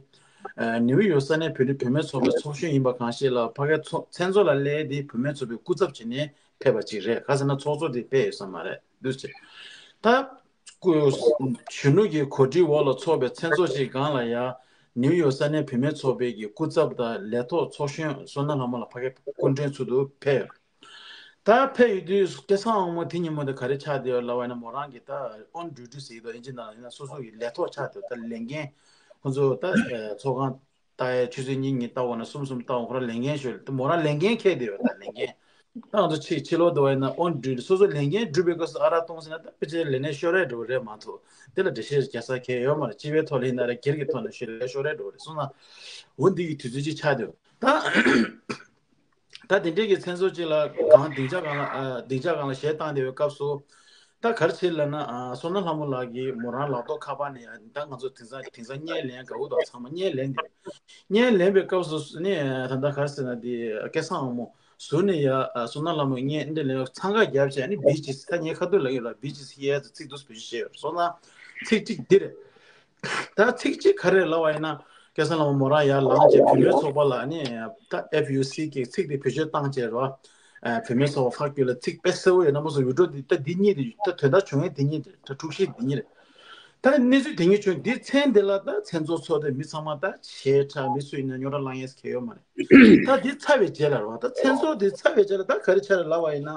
ཨེ་ནིའུ་ཡོག་ས་གནས་བོད་རིགས་བུད་མེད་ཚོགས་པའི་ཚོགས་གཞོན་ཡིན་པ་གང་ཤེས་ལ། ཕ་གའི་ཚོགས་མཚན་ཚོགས་ལ་སླེབས་དེ་བུད་མེད་ཚོགས་པའི་སྐུ་ཚབ་བྱས་ནས་ཕེབས་པ་ཅིག་རེད། ག་ཟེར་ན་ཚོགས་གཙོ་དེ་ཕེབས་ཡོད་ས་མ་རེད་འདུག་ཅེས། ད། སྐུ། གཞོན་ནུ་གི་གོ་སྒྲིག་འོག་ལ་འཚོགས་པའི་མཚན་ཚོགས་ཤིག་སྒང་ལ་ཡང་ནིའུ་ཡོག་ས་གནས་བུད་མེད་ཚོགས་པའི་གི་སྐུ་ཚབ་དང་ལས་ཐོག་ཚོགས་གཞོན་བསོད་ནམས་ལྷ་མོ་ལགས་ཕ་གི་སྐུ་མགྲོན་ཚུལ་དུ་ཕེབས་ཡོད། ད་ཕེབས་ཡོད་དུས་སྐལ་བཟང་དབང་མོ་དེ་ཉིན་མོ་དེ་ག་རེ་ཆགས་བསྡད་ཡོད་ལབ་པ་ཡིན་ན། མོ་རང་གི་ད་on duty ཟེར་གྱི་འདུག་ཨིན་ཇི་ནང་ལ་ཡིན་ན་སོ་སོ་གི་ལས་ཐོག་ཆགས་བསྡད་ཡོད། ད་ལས་འགན་ཁོང་ཚོ་ད་ཚོགས་ཁང་ལྟ་ཡས་ཆུ་ཚོད་གཉིས་གཉིས་ལྟ་འོང་ན་གསུམ་གསུམ་ལྟ་འོང་། ཁོ་རང་ལས་འགན་ཤོར། ད་མོ་རང་ལས་འགན་འཁྱེར་བསྡད་ཡོད། ད་ལས་འགན། ད་ང་ཚོ་ཕྱི་ཕྱི་ལོགས་འདུག་པ་ཡིན་ན་on duty སོ་སོ་ལས་འགན་སྒྲུབ་པའི་སྐབས་སུ་ཨ་རག་བཏུང་ཟིན་ན་ད་ཕལ་ཆེར་ལས་གནས་ཤོར་ཡས་འགྲོ་གི་རེད་མ་གཏོགས། དེ་ལ་འགྲེལ་བཤད་རྒྱག་ས་གང་ཡང་ཡོད་མ་རེད། སྤྱི་པའི་ཐོག་ལ་ཡིན་ན་རེད། སྒེར་གྱི་ཐོག་ནས་ཤོར་ལས་ཤོར་ཡས་འགྲོ་གི་རེད། སོང་ཙང་འོ་འདི་གི་དུས་ཚོད་ཅིག་ཆགས་འདུག་ད་ད་དེ་འདྲའི་གི་མཚན་ཚོགས་ཅིག་ལ་གང་སྡིངས་ཆ་སྒང་ལ་ཨ་སྡིངས་ཆ་སྒང་ལ་གཞས་བཏང་བསྡད་པའི་སྐབས་སུ། ད་ག་རེ་བྱེད་ལབ་ན། ཨ་བསོད་ནམས་ལྷ་མོ་ལགས་ཀྱིས་མོ་རང་ལག་ཐོག་ཁ་པར་ནས་ཡ། ད་ང་ཚོ་དེང་སང་དེང་སང་བརྙན་ལེན་དགའ་བོ་དང་ཚང་མ་བརྙན་ལེན་བསྡད། བརྙན་ལེན་པའི་སྐབས་སུ་ནི་ད་ལྟ་ག་རེ་ཟེར་ན། དེ་སྐལ་བཟང་དབང་མོ་ཟུར་ནས་ཡ་བསོད་ནམས་ལྷ་མོ་བརྙན་འདི་ལེན་འཚང་ཁ་བརྒྱབ་བྱས་ནི་བི་ཅི་སི། ད་ངས་ཁ་ཐུག་ལབ་ཡོད་ལ། བི་ཅི་སི་ཧི་ཨེ་ཚིག་འདུག་བེད་སྤྱོད་བྱས་ཡོད། སོང་ཙང་ཚིག་གཅིག་འདི་རེད། ད་ཚིག་གཅིག་ག་རེ་ལབ་པ་ཡིན་ན། སྐལ་བཟང་ལྷ་མོ་མོ་རང་ཡར་ལངས་བྱས་བུད་མེད་ཚོགས་པ་ལ་ནི་ད་ཨེཕ་ཡུ་སི་གི་ཚིག་དེ་བེད་སྤྱོད་བཏང་བྱས་རོ། ཨ་བུད་མེད་ཚོགས་པ་ཕར་བསྐྱོད་ལ་ཚིག་དཔེ་གསལ་པོ་ཡོད། རྣམ་པ་ཚོ་ཡུ་ཊུབ་དེ་ད་འདི་གཉིས་དེ་ད་དོན་དག་བྱུང་ཡས་འདི་གཉིས་དེ་ད་འཁྲུག་གཞི་འདི་གཉིས་རེད། ད་གནས་ཚུལ་དེ་གཉིས་བྱུང་། འདི་མཚན་དེ་ལ་ད་མཚན་ཚོགས་ཚོགས་ཏེ་མི་ཚང་མ་ད་ཆེ་ཕྲ་མི་སུ་ཡིན་ན་རྙོག་དྲ་ལངས་ཡས་གང་ཡང་ཡོད་མ་རེད། ད་འདི་ཚར་བའི་རྗེས་ལ་རོ། ད་མཚན་ཚོགས་འདི་ཚར་བའི་རྗེས་ལ་ད་ག་རེ་ཆགས་རེད་ལབ་པ་ཡིན་ན།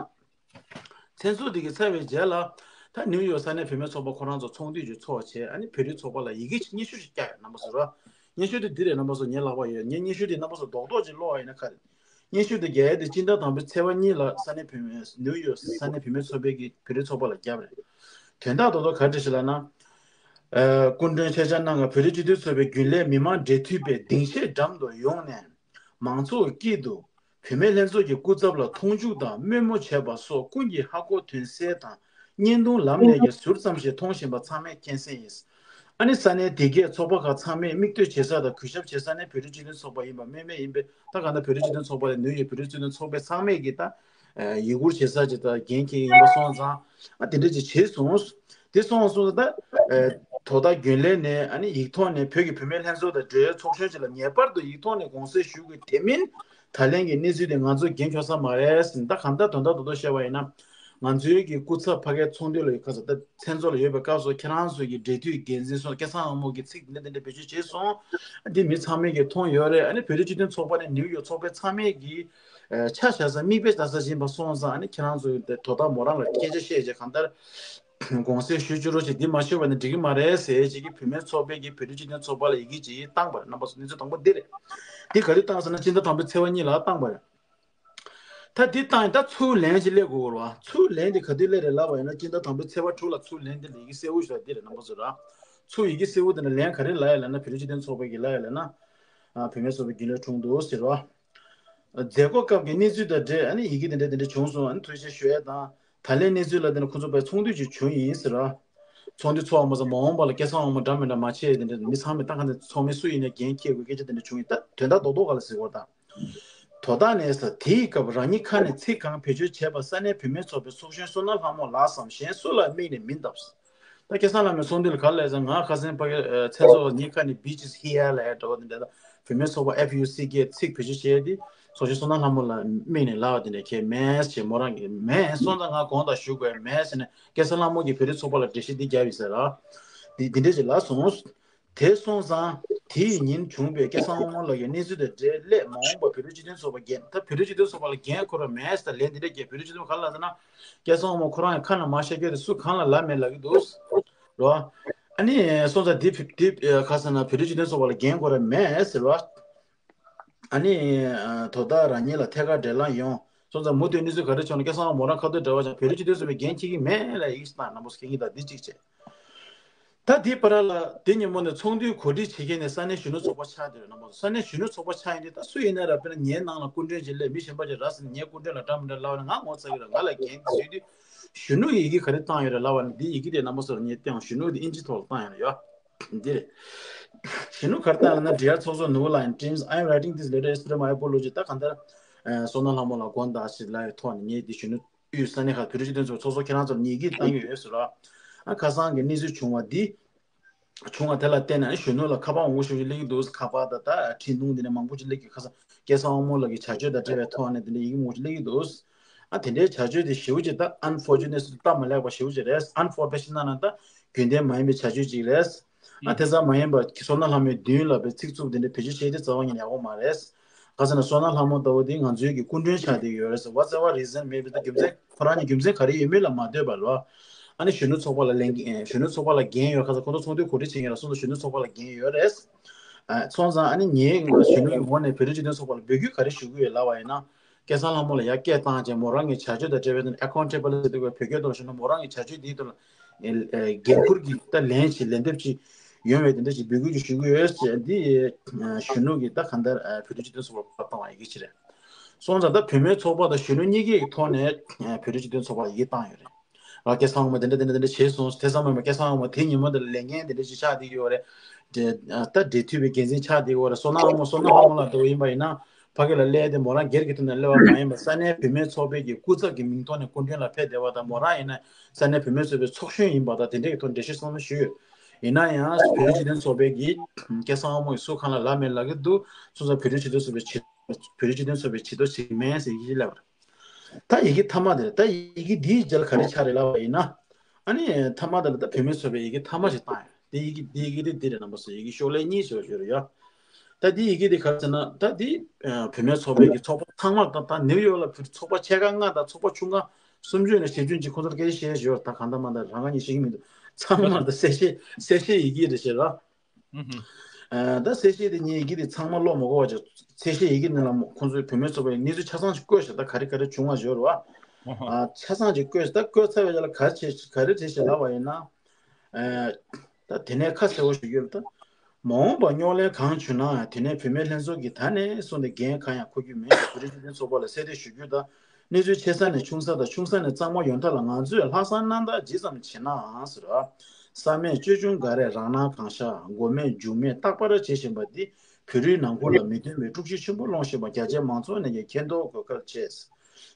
མཚན་ཚོགས་འདི་གི་ཚར་བའི་རྗེས་ལ། ད་ནིའུ་ཡོག་ས་གནས་བུད་མེད་ཚོགས་པ་ཁོ་རང་ཚོ་ཚོགས་འདུ་ཅིག་ཚོགས་བྱས། ཨ་ནི་བོད་རིགས་ཚོགས་པ་ལ་ཡི་གེ་ཅིག་སྙན་ཞུ་ཞིག་བསྐྱལ་ཡོད། རྣམ་པ་ཚོ་ར། སྙན་ཞུ་དེ་འདི་རེད། རྣམ་པ་ཚོ་ངའི་ལག་པར་ཡོད། ངས་སྙན་ཞུ་དེ་རྣམ་པ་ཚོ་རྡོག་རྡོག་ཅིག་ཀློག་པ་ཡིན་ན་ག་རེ། སྙན་ཞུ་དེ་རྒྱག་ཡ་དེ་སྤྱི་ཟླ་དང་པོའི་ཚེས་པ་གཉིས་ལ་ས་གནས་བུད་མེད་ནིའུ་ཡོག་ས་གནས་བུད་མེད་ཚོགས་པའི་གི་བོད་རིགས་ཚོགས་པ་ལ་བརྒྱབ་རེད། དོན་དག་རྡོག་རྡོག་ག་རེ་རེད་ཞེས་ལབ་ན། ཨ། སྐུ་མགྲོན་ཆེད་བཅར་གནང་མཁན་བོད་རིགས་སྤྱི་མཐུན་ཚོགས་པའི་རྒྱུན་ལས་མི་མང་འབྲེལ་མཐུད་པས་སྡིངས་ཆའི་འགྲམ་དུ་ཡོང་ནས། མང་ཚོགས་དཀྱིལ་དུ་བུད་མེད་ལྷན་ཚོགས་ཀྱི་སྐུ་ཚབ་ལ་མཐོང་ཆུང་དང་དམོད་མོ་བྱས་པ་སོགས་ཀུན་གྱིས་ཧ་གོ་དོན་གསལ་དང་བརྙན་ཐུང་ལམ་ནས་ཀྱང་ཟུར་ཙམ་ཞིག་མཐོང་བཞིན་པ་ཚང་མས་མཁྱེན་གསལ་ཡིན། ཨ་ནི་ས་གནས་དེ་གའི་ཚོགས་པ་ཁག་ཚང་མས་མིག་ལྟོས་བྱེད་ས་དང་གུས་ཞབས་བྱེད་ས་ནི་བོད་རིགས་སྤྱི་མཐུན་ཚོགས་པ་ཡིན་པ་སྨོས་མེད་ཡིན་པས། ད་གང་ལྟར་བོད་རིགས་སྤྱི་མཐུན་ཚོགས་པ་ལས་ནུས་ཡོད་བོད་རིགས་སྤྱི་མཐུན་ཚོགས་པའི་ཚང་མས་ཀྱིས་ད་ཡིག་སྐུར་བྱེད་ས་ཅིག་དང་འགན་འཁྱེར་ཡིན་པ་སོང་ཙང་། ཨ། དེ་འདྲ་ཅིག་བྱས་སོང་། དེ་སོང་སོང་ཙང་ད་དོ་བདག་རྒྱུན་ལས་ནས་ཨ་ནི་ཡིག་ཐོག་ནས་བོད་ཀྱི་བུད་མེད་ལྷན་ཚོགས་དང་འབྲེལ་ཡོད་ཚོགས་གཞོན་ཅིག་ལ་ངེས་པར་དུ་ཡིག་ཐོག་ནས་དགོངས་སེལ་ཞུ་དགོས། དེ་མིན་ད་ལན་གྱི་གནས་ཚུལ་དེ་ང་ཚོས་འགན་འཁྱེར་ས་མ་རེད་ཟེར། ད་གང་ལྟར་དོན་དག་རྡོག་རྡོག་བཤད་པ་ཡིན་ན། ང་ཚོའི་གི་སྐུ་ཚབ་ཕ་གིའི་ཚོགས་འདུ་ལ་ཡོད་ཁ་ས་ད་མཚན་ཚོགས་ལ་ཡོད་པའི་སྐབས་སུ་ཁྱེད་རང་ཚོའི་གི་འབྲེལ་མཐུད་འགན་འཛིན་སོགས་སྐལ་བཟང་ལྷ་མོ་གི་ཚིག་འདི་འདྲ་འདི་འདྲ་བེད་སྤྱོད་བྱས་སོང་། འདི་མི་ཚང་མས་གི་མཐོང་ཡོད་རེད། ཨ་ནི་བོད་རིགས་སྤྱི་མཐུན་ཚོགས་པ་ནས་ནིའུ་ཡོག་ཚོགས་པའི་ཚང་མས་གི་ཆ་བཞག་ས་མིག་དཔེ་ལྟ་ས་ཡིན་པ་སོང་ཙང་། ཨ་ནི་ཁྱེད་རང་ཚོ་དོ་བདག་མོ་རང་ལ་སྐད་ཆ་བཤད་བྱས་གང་ལྟར་དགོངས་སེལ་ཞུ་ཅི་རོགས་བྱེད། འདི་མ་ཞུས་པ་ནི་འགྲིག་གི་མ་རེད་ཟེར་བྱས་ཀྱི་བུད་མེད་ཚོགས་པས་ཀྱི་བོད་རིགས་སྤྱི་མཐུན་ཚོགས་པ་ལ་ཡི་གེ་ཅིག་བཏང་པ་རེད། རྣམ་པ་ཚོ་གནས་ཚུལ་དང་པོ་འདི་རེད། འདི་ག་དུས་བཏང་ཟེར་ན་སྤྱི་ཟླ་དང་པོའི་ཚེས་པ་གཉིས་ལ་བཏང་པ་རེད། ད་འདི་བཏང་ཡིན་ད་ཚུར་ལན་ཅིག་སླེབས་དགོས་རེད་བ། ཚུར་ལན་དེ་ག་དུས་སླེབས་རེད་ལབ་པ་ཡིན་ན་སྤྱི་ཟླ་དང་པོའི་ཚེས་པ་དྲུག་ལ་ཚུར་ལན་དེ་ལ་ཡི་གེ་གསལ་བོ་ཞིག་ལ་འདི་རེད། རྣམ་པ་ཚོ་ར། ཚུར་ཡི་གེ་གསལ་བོ་དེ་ལ་ལན་ག་རེ་ལབ་ཡ་ལབ་ན། བོད་རིགས་སྤྱི་མཐུན་ཚོགས་པ་གིས་ལབ་ཡ་ལབ་ན། ཨ། བུད་མེད་ཚོགས་པའི་རྒྱུན་ལས་དྲུང་དུ་ཟེར་བ། མཛད་སྒོ་སྐབས་ཀྱི་གནས་ཚུལ་དང་འབྲེལ་ཨ་ནི་ཡི་གེ་དེ་འདྲ་དེ་འདྲ་བྱུང་སོང་། ཨ་ནི་ཐུགས་རྗེ་ཆེ་ཞུ་ཡ་དང་། ད་ལན་གནས་ཚུལ་ལ་བརྟེན་ནས་ཁོང་ཚོ་པའི་ཚོགས་འདུ་ཅིག་བྱུང་ཡིན་ཟེར་བ། ཚོགས་འདུ་ཚོགས་པ་མ་ཟད་མ་འོངས་པ་ལ་སྐལ་བཟང་དབང་མོ་འདྲ་མི་འདྲ་མ་བྱས་དེ་འདྲ་མི་ཚང་མས་ད་ག་ནས་ཚོགས་མི་སུ་ཡིན་ནས་འགན་འཁྱེར་དགོས་སྐད་ཆ་དེ་འདྲ་བྱུང་ཡིན། ད་དོན་དག་རྡོག་རྡོག་ག་ལ་ཟེར་དགོས་ད། དོ་བདག་ནས་ཟེར། དེའི་སྐབས་རང་ཉིད་ཁ་ནས་ཚིག་གང་བེད་སྤྱོད་བྱས་པ་ས་གནས་བུད་མེད་ཚོགས་པའི་ཚོགས་གཞོན་བསོད་ནམས་ལྷ་མོ་ལགས་སམ་གཞན་སུ་ལ་དམིགས་ནས་མིན་སྟབས། ད་སྐལ་བཟང་ལྷ་མོས་ཚོགས་འདུ་ལ་ག་རེ་ལབ་ཟེར། ང་ཁ་སང་ཕ་གི་མཚན་ཚོགས་ཉིན་ཁ་ནས་བི་ཅིས་ཧི་ཡ་ལ་ཡ་འདྲ་བ་དེ་འདྲ་ད་བུད་མེད་ཚོགས་པ་ཨེཕ་ཡུ་སི་ཀེ་ཚིག་བེད་སྤྱོད་བྱས་ཏེ་ཚོགས་གཞོན་བསོད་ནམས་ལྷ་མོ་ལ་དམིགས་ནས་ལབ་པ་དེ་འདྲ་ཁྱེད་མེད་ཅེས་མོ་རང་གིས་མེད་སོང་ཙང་ང་དགོངས་དག་ཞུ་དགོས་མེད་ཟེར་ནས་སྐལ་བཟང་ལྷ་མོ་གིས་བོད་རིགས་ཚོགས་པ་ལ་འགྲེལ་བཤད་འདི་བརྒྱབ་ཡོད་ཟེར་ར། འདི་འདི་འདྲ་ཞིག་ལབ་སོང་། དེ་སོང་ཙང་དེའི་ཉིན་བྱུང་བའི་སྐལ་བཟང་དབང་མོ་ལགས་ཀྱི་གནས་ཚུལ་དང་འབྲེལ་སླད་མ་འོངས་པར་བོད་རིགས་སྤྱི་མཐུན་ཚོགས་པ་འགན་ད་བོད་རིགས་སྤྱི་མཐུན་ཚོགས་པ་ལ་འགན་འཁུར་བ་མེད་ཟེར་ལན་འདི་འདྲ་བརྒྱབ། བོད་རིགས་སྤྱི་མཐུན་ག་རེ་ལབ་ཟེར་ན། སྐལ་བཟང་དབང་མོ་ཁོ་རང་ཡང་ཁ་ནང་མ་བཤད་རྒྱུ་དེ་སུ་གང་ལ་ལབ་མེད་ལབ་ཀྱི་འདུག་རོ། ཨ་ནི་སོང་ཙང་འདི་འདི་ག་ཟེར་ན་བོད་རིགས་སྤྱི་མཐུན་ཚོགས་པ་ལ་འགན་འཁུར་བ་མེད་ཟེར་རོ། ཨ་ནི་དོ་བདག་རང་ཉིད་ལ་ཐད་ཀར་འབྲེལ་ལམ་ཡོང་། སོང་ཙང་མུ་མཐུད་གནས་ཚུལ་ག་རེ་བྱུང་ན་སྐལ་བཟང་དབང་མོ་རང་ཁ་ཐུག་འབྲེལ་བ་བྱུང་བོད་རིགས་སྤྱི་མཐུན་ཚོགས་པའི་འགན་འཁྱེར་གྱི་མེད་ལབ་ཡིག་བཏང་། རྣམ་པ་ཚོ་མཁྱེན་གྱི་ད་འདི་གཅིག་བྱས། ད་འདི་བར་ལ་དེ་ཉིན་མོ་ནས་ཚོགས་འདུའི་གོ་སྒྲིག་བྱེད་མཁན་ནི་ས་གནས་གཞོན་ནུ་ཚོགས་པ་ཆགས་བསྡད་རེད། རྣམ་པ་ཚོ་ས་གནས་གཞོན་ནུ་ཚོགས་པ་ཆགས་ཡིན་དུས་ད་སུ་ཡིན་ན་ར་དཔེར་ན་ངའི་ནང་ལ་སྐུ་མགྲོན་ཅིག་སླེབས་མི་གཞན་པ་ཅིག་ར་ཟེར་ནས་ངའི་སྐུ་མགྲོན་ལ་འདྲ་མི་འདྲ་ལབ་པ་ན་ང་ངོ་ཚ་གི་རེད། ང་ལ་འགན་འདི་བཟོས་དུས་གཞོན་ནུ་ཡི་གེ་ག་རེ་བཏང་ཡོད་རེད་ལབ་པ་ན་འདི་ཡི་གེ་དེ་རྣམ་པ་ཚོར་ངས་བཏང་། གཞོན་ནུ་དེ་ཨིན་ཇི་ཐོག་ལ་བཏང་ཡོད་རེད་ཡ། འདི་རེད། གཞོན་ནུ་ག་རེ་བཏང་ཡོད་ན། Dear ཚོགས་གཙོ་ནོར་བུ་ལགས། In terms, I am writing this letter as per my apology. ད་གང་ལྟར་བསོད་ནམས་ལྷ་མོ་ལ་དགོངས་དག་ཞེས་ལབ་ཡོད་ཐོག་ནས་ངས་འདི་གཞོན་ནུ་དབུས་ས་གནས་ཁག་བོད་རིགས་སྤྱི་མཐུན་ཚོགས་ཚོགས་གཙོ་ཁྱེད་རང་ཚོར་ཉིས་ཀྱིས་བཏང་གི་ཡོད་ཟེར་ར། ཨ་ཁ་སང་གི་གནས་ཚུལ་བྱུང་བ་འདི། བྱུང་བ་དེ་ལ་བརྟེན་ནས་གཞོན་ནུ་ལ་ཁ་པར་མང་པོ་ཞིག་སླེབས་ཀྱི་འདུག་ཁ་པར་དང་ད་འཕྲིན་ཐུང་འདི་ནས་མང་པོ་ཞིག་སླེབས་ཀྱི། ཁ་སང་སྐལ་བཟང་དབང་མོ་ལགས་ཀྱི་བྱ་སྤྱོད་དང་འབྲེལ་བའི་ཐོག་ནས་འདི་འདྲ་ཡི་གེ་མང་པོ་ཞིག་སླེབས་ཀྱི་འདུག་ཨ་དེ་འདྲའི་བྱ་སྤྱོད་དེ་ཞེ་པོ་ཅིག་ད་unfortunate སྟབས་མ་ལེགས་པ་ཞེ་པོ་ཅིག་རེད། Unprofessional ན་ད་རྒྱུན་ལྡན་མ་ཡིན་པའི་བྱ་སྤྱོད་ཅིག་རེད། ཨ་དེ་ཙམ་མ་ཡིན་པར་བསོད་ནམས་ལྷ་མོའི་མདུན་ལ་བའི་ཚིག་རྩུབ་དེ་འདྲ་བེད་སྤྱོད་བྱས་ཏེ་རྩ་བ་ཉིད་ནས་ཡག་པོ་མ་རེད། ག་ཟེར་ན་བསོད་ནམས་ལྷ་མོ་ལྟ་བུ་དེ་ང་ཚོའི་གི་སྐུ་མགྲོན་ཆགས་བསྡད་ཡོད་རེད། Whatever reason maybe ད་རྒྱུ་མཚན་ཁོ་རང་ཉིད་རྒྱུ་མཚན་ག་རེ་ཡོད་མེད་ལ་མ་ལྟོས་པར་རོ། ཨ་ནི་གཞོན་ནུ་ཚོགས་པ་ལ་ལས་འགན་གཞོན་ནུ་ཚོགས་པ་ལ་འགན་ཡོད། ཁ་ཚ་ཁོ་ཚོ་ཚོགས་འདུའི་གོ་སྒྲིག་བྱེད་མཁན་ལ་སོང་ཙང་གཞོན་ནུ་ཚོགས་པ་ལ་འགན་ཡོད་རེད། ཨ་སོང་ཙང་ཨ་ནི་ངས་གཞོན་ནུ་གི་ངོས་ནས་བོད་རིགས་སྤྱི་མཐུན་ཚོགས་པ་ལ་འབོད་སྐུལ་ག་རེ་ཞུ་གི་ཡོད་ལབ་པ་ཡིན་ན། སྐལ་བཟང་ལྷ་མོ་ལ་ཡར་སྐད་བཏང་བྱས་མོ་རང་གི་བྱ་སྤྱོད་དང་འབྲེལ་བའི་ཐོག་ནས་accountability ཟེར་དུས་བོད་སྐད་ཐོག་ལ་ཞུ་ན་མོ་རང་གི་བྱ་སྤྱོད་འདིའི་ཐོག་ལ་འགན་འཁུར་གྱི་ད་ལན་ཞིག་ལན་འདེབས་ཅིག་ཡོང་བའི་དེ་འདྲ་ཞིག་འབོད་སྐུལ་ཅིག་ཞུ་གི་ཡོད་ཅེས་འདི་གཞོན་ནུ་གི་ད་གང་ལྟར་བོད་རིགས་སྤྱི་མཐུན་ཚོགས་པ་བཏང་བ་ཡི་གེ་ཅིག་རེད། སོང་ཙང་ད་བུད་མེད་ཚོགས་པ་དང་གཞོན་ནུ་གཉིས་ཀའི་ཐོག་ནས་བོད་རིགས་སྤྱི་མཐུན་ཚོགས་པ་ཡི་གེ་བཏང་ཡོད་རེད། ཨ་སྐལ་བཟང་དབང་མོ་དེ་འདྲ་དེ་འདྲ་དེ་འདྲ་བྱས་སོང་། དེ་ཙམ་མིན་པར་སྐལ་བཟང་དབང་མོ་དེ་ཉིན་མོ་འདི་ལ་ལས་འགན་དེ་འདྲ་ཞིག་ཆགས་བསྡད་ཀྱི་ཡོད་རེད། དེ་ད་འབྲེལ་མཐུད་པའི་འགན་འཛིན་ཆགས་བསྡད་ཀྱི་ཡོད་རེད། བསོད་ནམས་དབང་མོ་བསོད་ནམས་དབང་མོ་ལགས་འདྲ་བོ་ཡིན་པ་ཡིན་ན་ཕ་གི་ལ་སླེབས་ཏེ་མོ་རང་སྒེར་གྱི་ཐོག་ནས་སླེབས་པ་མ་ཡིན་པར་ས་གནས་བུད་མེད་ཚོགས་པའི་གི་སྐུ་ཚབ་ཀྱི་མིང་ཐོག་ནས་སྐུ་མགྲོན་ལ་ཕེབས་བསྡད་པ་དང་། མོ་རང་ཡིན་ན་ས་གནས་བུད་མེད་ཚོགས་པའི་ཚོགས་གཞོན་ཡིན་པ་དང་དེ་འདྲའི་གི་ཐོག་འགྲེལ་བཤད་ཚང་མ་ཞུས་ཡོད། ཡིན་ན་ཡང་བོད་རིགས་སྤྱི་མཐུན་ཚོགས་པའི་གི་སྐལ་བཟང་དབང་མོ་ཡིས་སུ་གང་ལ་ལབ་མེད་ལབ་ཀྱི་འདུག་སོང་ཙང་བོད་རིགས་སྤྱི་མཐུན་ཚོགས་པའི་ཆེད་བོད་རིགས་སྤྱི་མཐུན་ཚོགས་པའི་ཆེད་དུ་བྱེད་ཀྱི་མེད་ཟེར་ཡི་གེ་སླེབས་པ་རེད། ད་ཡི་གེ་མཐའ་མ་དེ་རེད། ད་ཡི་གེ་འདིའི་རྗེས་ལ་ག་རེ་ཆགས་རེད་ལབ་པ་ཡིན་ན། ཨ་ནི་མཐའ་མ་དེ་ལ་ད་བུད་མེད་ཚོགས་པའི་ཡི་གེ་མཐའ་མ་ཞིག་བཏང་ཡོད། དེ་ཡི་གེ་འདི་ཡི་གེ་དེ་འདི་རེད། རྣམ་པ་ཚོ་ཡི་གེ་ཤོག་ལྷེ་གཉིས་བྱས་པ་ཞིག་རེད་ཡ། ད་འདི་ཡི་གེ་དེ་ག་རེ་ཟེར་ན་ད་འདི་བུད་མེད་ཚོགས་པའི་གི་ཚོགས་པ་ཚང་མ་ད་ད་ནིའུ་ཡོག་ལ་བུ་ཚོགས་པ་ཆེ་ཁག་ལྔ་དང་ཚོགས་པ་ཆུང་ཁག་ སུམ་ཅུ་ནས་བཞི་བཅུ་ཅིག་ཁོང་ཚོར་སྐད་ཆ་བཤད་ཞོར་ད་གང་ལྟར་མ་ལྟར་རང་ག་ཉིད་ཤེས་ཀྱི་མི་འདུག་ཚང་མ་ད་གསལ་བཤད་གསལ་བཤད་ཡི་གེ་རེད་ཤག་ར། ཨ་ད་གསལ་བཤད་དེ་ངས་ཡི་གེ་དེ་ཚང་མ་ཀློག་མ་དགོས་པ་ཅིག་གསལ་བཤད་ཡི་གེ་ནང་ལ་ཁོང་ཚོའི་བུད་མེད་ཚོགས་པའི་གནས་ཚུལ་ཆ་ཚང་ཞིག་བཀོད་ཤག་ད་ག་རེ་ག་རེ་བྱུང་བ་ཞོར་བ། ཨ་ཆ་ཚང་ཅིག་བཀོད་ཤག་ད་བཀོད་ཚར་བའི་རྗེས་ལ་ག་རེ་བྱས་ག་རེ་བྱས་ཤག་ལབ་པ་ཡིན་ན། ད་དེ་ནས་ཁ་གསལ་བོ་ཞུ་རྒྱུར་ད། མ་འོངས་པར་རྙོག་གླེང་གང་བྱུང་ན་དེ་ནས་བུད་མེད་ལྷན་ཚོགས་ཀྱིས་ད་ནས་བཟུང་སྟེ་འགན་གང་ཡང་འཁུར་རྒྱུ་མིན་པའི་བོད་རིགས་སྤྱི་མཐུན་ཚོགས་པ་ལ་གསལ་སྟོན་ཞུ་རྒྱུ་དང་། གནས་ཚུལ་ཆེ་ས་ནས་ཆུང་ས་དང་ཆུང་ས་ནས་གཙང་མ་ཡོང་ཐབས་ལ་ང་ཚོས་ལྷག་བསམ་རྣམ་དག་ཇི་ཙམ་བྱེད་ནའང་ཟེར། བསམ་མེད་ཅོལ་ཆུང་འགའ་རེས་རང་སྣང་གང་ཤར་མགོ་མེད་མཇུག་མེད་རྟག་པར་བྱེད་བཞིན་པ་འདི་བོད་རིགས་ནང་ཁུལ་ལ་མི་མཐུན་པའི་དཀྲུག་ཤིང་ཆེན་པོ་སློང་བཞིན་པ་རྒྱ་ཆེའི་མང་ཚོགས་ནས་ཀྱང་མཁྱེན་རྟོགས་དགོས་གལ་ཆེ།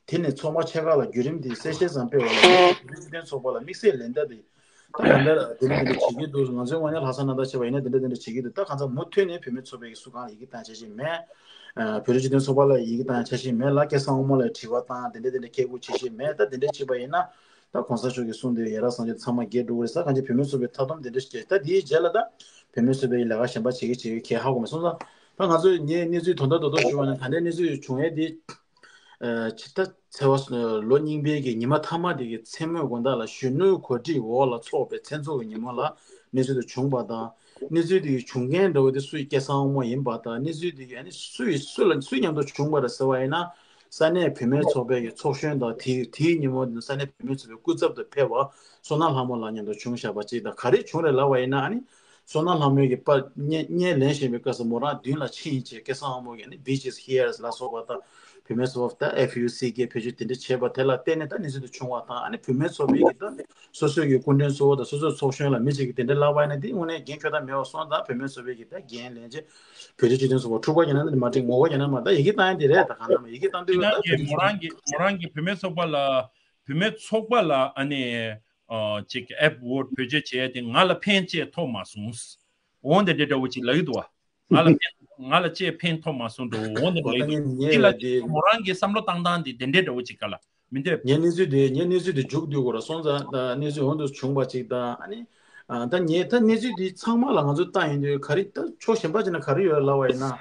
དེ་ནི་ཚོགས་མ་ཆེ་ཁག་ལ་བརྒྱུད་རིམ་འདིའི་གསལ་བཤད་ཙམ་སྤེལ་བ་ལ་བོད་རིགས་སྤྱི་མཐུན་ཚོགས་པ་ལ་དམིགས་བསལ་ལན་འདེབས་འདི། ད་གང་ལྟར་དེ་འདྲ་དེ་འདྲ་བྱེད་ཀྱི་འདུག་ང་ཚོའི་ངོས་ནས་ལྷག་བསམ་རྣམ་དག་བྱས་པ་ཡིན་ན་དེ་འདྲ་དེ་འདྲ་བྱེད་ཀྱི་འདུག་ད་གང་ལྟར་མུ་མཐུད་ནས་བུད་མེད་ཚོགས་པའི་སུ་གང་ལ་ཡི་གེ་བཏང་ཆ་ཞིག་མེད། ཨ་བོད་རིགས་སྤྱི་མཐུན་ཚོགས་པ་ལ་ཡི་གེ་བཏང་ཆ་ཞིག་མེད་ལ་སྐལ་བཟང་དབང་མོ་ལ་དྲི་བ་བཏང་དེ་འདྲ་དེ་འདྲ་སྐད་འབོད་བྱེད་ཤེས་མེད་ད་དེ་འདྲ་བྱེད་པ་ཡིན་ན། ད་གོང་ས་མཆོག་གིས་གསུངས་དོན་ཡ་རབས་སངས་རྒྱས་ཚང་མ་རྒྱས་འགྲོ་གི་རེད་ས་གང་ཅི་བུད་མེད་ཚོགས་པའི་མཐའ་སྡོམ་དེ་འདྲ་ཞིག་ད་དེའི་རྗེས་ལ་ད་བུད་མེད་ཚོགས་པའི་ལས་ཀ་གཞན་པ་བྱེད་ཀྱི་བྱེད་ཀྱི་ཁས་ཧ་གོ་མེད་སོང་ཙང་ད་ང་ཚོས་ངའི་གནས་ཚུལ་དོན་དག་རྡོག་རྡོག་ཞུ་བ་ན་ད་ལྟའི་གནས་ཚུལ་བྱུང་ཡས་དེ། ཨ་ཕྱི་ཟླ་ཚེས་པ་ལོ་རྙིང་པའི་གི་ཉི་མ་མཐའ་མ་དེ་གི་མཚན་མོའི་དགོང་དག་ལ་གཞོན་ནུའི་གོ་སྒྲིག་འོག་ལ་ཚོགས་པའི་མཚན་ཚོགས་ཀྱི་ཉིན་མོ་ལ་གནས་ཚུལ་དེ་བྱུང་བ་དང་། གནས་ཚུལ་དེ་གི་བྱུང་མཁན་འདྲ་བོ་དེ་སུ་ཡི་སྐལ་བཟང་དབང་མོ་ཡིན་པ་དང་གནས་ཚུལ་དེ་གི་ཨ་ནི་སུ་ཡི་སུ་ལ་སུའི་མཉམ་དུ་བྱུང་བ་རེད་ཟེར་བ་ཡིན་ན། ས་གནས་བུད་མེད་ཚོགས་པའི་གི་ཚོགས་གཞོན་དང་དེའི་དེའི་ཉིན་མོ་དེ་ས་གནས་བུད་མེད་ཚོགས་པའི་སྐུ་ཚབ་ཏུ་ཕེབས་པ་བསོད་ནམས་ལྷ་མོ་ལགས་མཉམ་དུ་བྱུང་བཞག་པ་ཅིག་དང་ག་རེ་བྱུང་རེད་ལབ་པ་ཡིན་ན་ཨ་ནི། བསོད་ནམས་ལྷ་མོའི་གི་པར་བརྙན་བརྙན་ལེན་བཞིན་པའི་སྐབས་སུ་མོ་རང་མདུན་ལ་ཕྱིན་བྱས་སྐལ་བཟང་དབང་མོ་གིས་ནི་Beaches Here ལ་སོགས་པ་དང་བུད་མེད་ཚོགས་པ་དང་F U C གིས་བེད་སྤྱོད་དེ་འདྲ་བྱས་པ་དེ་ལ་བརྟེན་ནས་ད་གནས་ཚུལ་དེ་བྱུང་བ་དང་ཨ་ནི་བུད་མེད་ཚོགས་པའི་གི་ད་སོ་སོའི་གི་སྐུ་མགྲོན་གཙོ་བོ་དང་སོ་སོའི་ཚོགས་གཞོན་ལ་མི་གཅིག་གིས་དེ་འདྲ་ལབ་པ་ཡིན་ན་དེ་དངོས་གནས་འགན་འཁྱེར་ཐབས་མེད་པ་སོང་ཙང་བུད་མེད་ཚོགས་པའི་གི་ད་འགན་ལེན་བྱས་བོད་རིགས་སྤྱི་མཐུན་ཚོགས་པ་འཁྲུག་པ་ཡིན་ན་ནི་མ་འགྲིག་ངོ་རྒོལ་ཡིན་ན་མ་ད་ཡི་གེ་བཏང་ཡ་དེ་རེད་ད་གང་ལྟར་མ་ཡི་གེ་བཏང་དུས་ད་བོད་རིགས་སྤྱི་མཐུན་མོ་རང་གི་མོ་རང་གི་བུད་མེད་ཚོགས་པ་ལ་བུད་མེད་ཚོགས་པ་ལ་ཨ་ནི། ཨ་ཅིག་ཨེབ་ཝོ་ཊི་བེད་སྤྱོད་བྱས་ཏེ་ང་ལ་ཕན་ཅེས་ཐོབ་མ་སོང་། འོང་དེ་འདྲའི་འདྲ་བོ་ཅིག་ལབ་ཀྱི་འདུག་བ། ང་ལ་ཕན་ང་ལ་ཅེས་ཕན་ཐོབ་མ་སོང་འགྲོ་འོང་དེ་འདྲ་ལབ་ཀྱི་འདུག་འདི་ལ་ཅིག་མོ་རང་གི་བསམ་བློ་བཏང་སྟངས་འདི་དེ་འདྲའི་འདྲ་བོ་ཅིག་ག་ལ་མི་འདོད། ངའི་གནས་ཚུལ་དེ་ངའི་གནས་ཚུལ་དེ་མཇུག་བསྡུ་དགོས་ར་སོང་ཙང་ད་གནས་ཚུལ་འོང་དུ་བྱུང་བ་ཅིག་ད་ཨ་ནི། ད་ངས་ད་གནས་ཚུལ་འདི་ཚང་མ་ལ་ང་ཚོ་བཏང་ཡོང་དུས་ག་རེ་ད་ཕྱོགས་གཞན་པ་ཅིག་ན་ག་རེ་ཡོད་ལབ་པ་ཡིན་ན།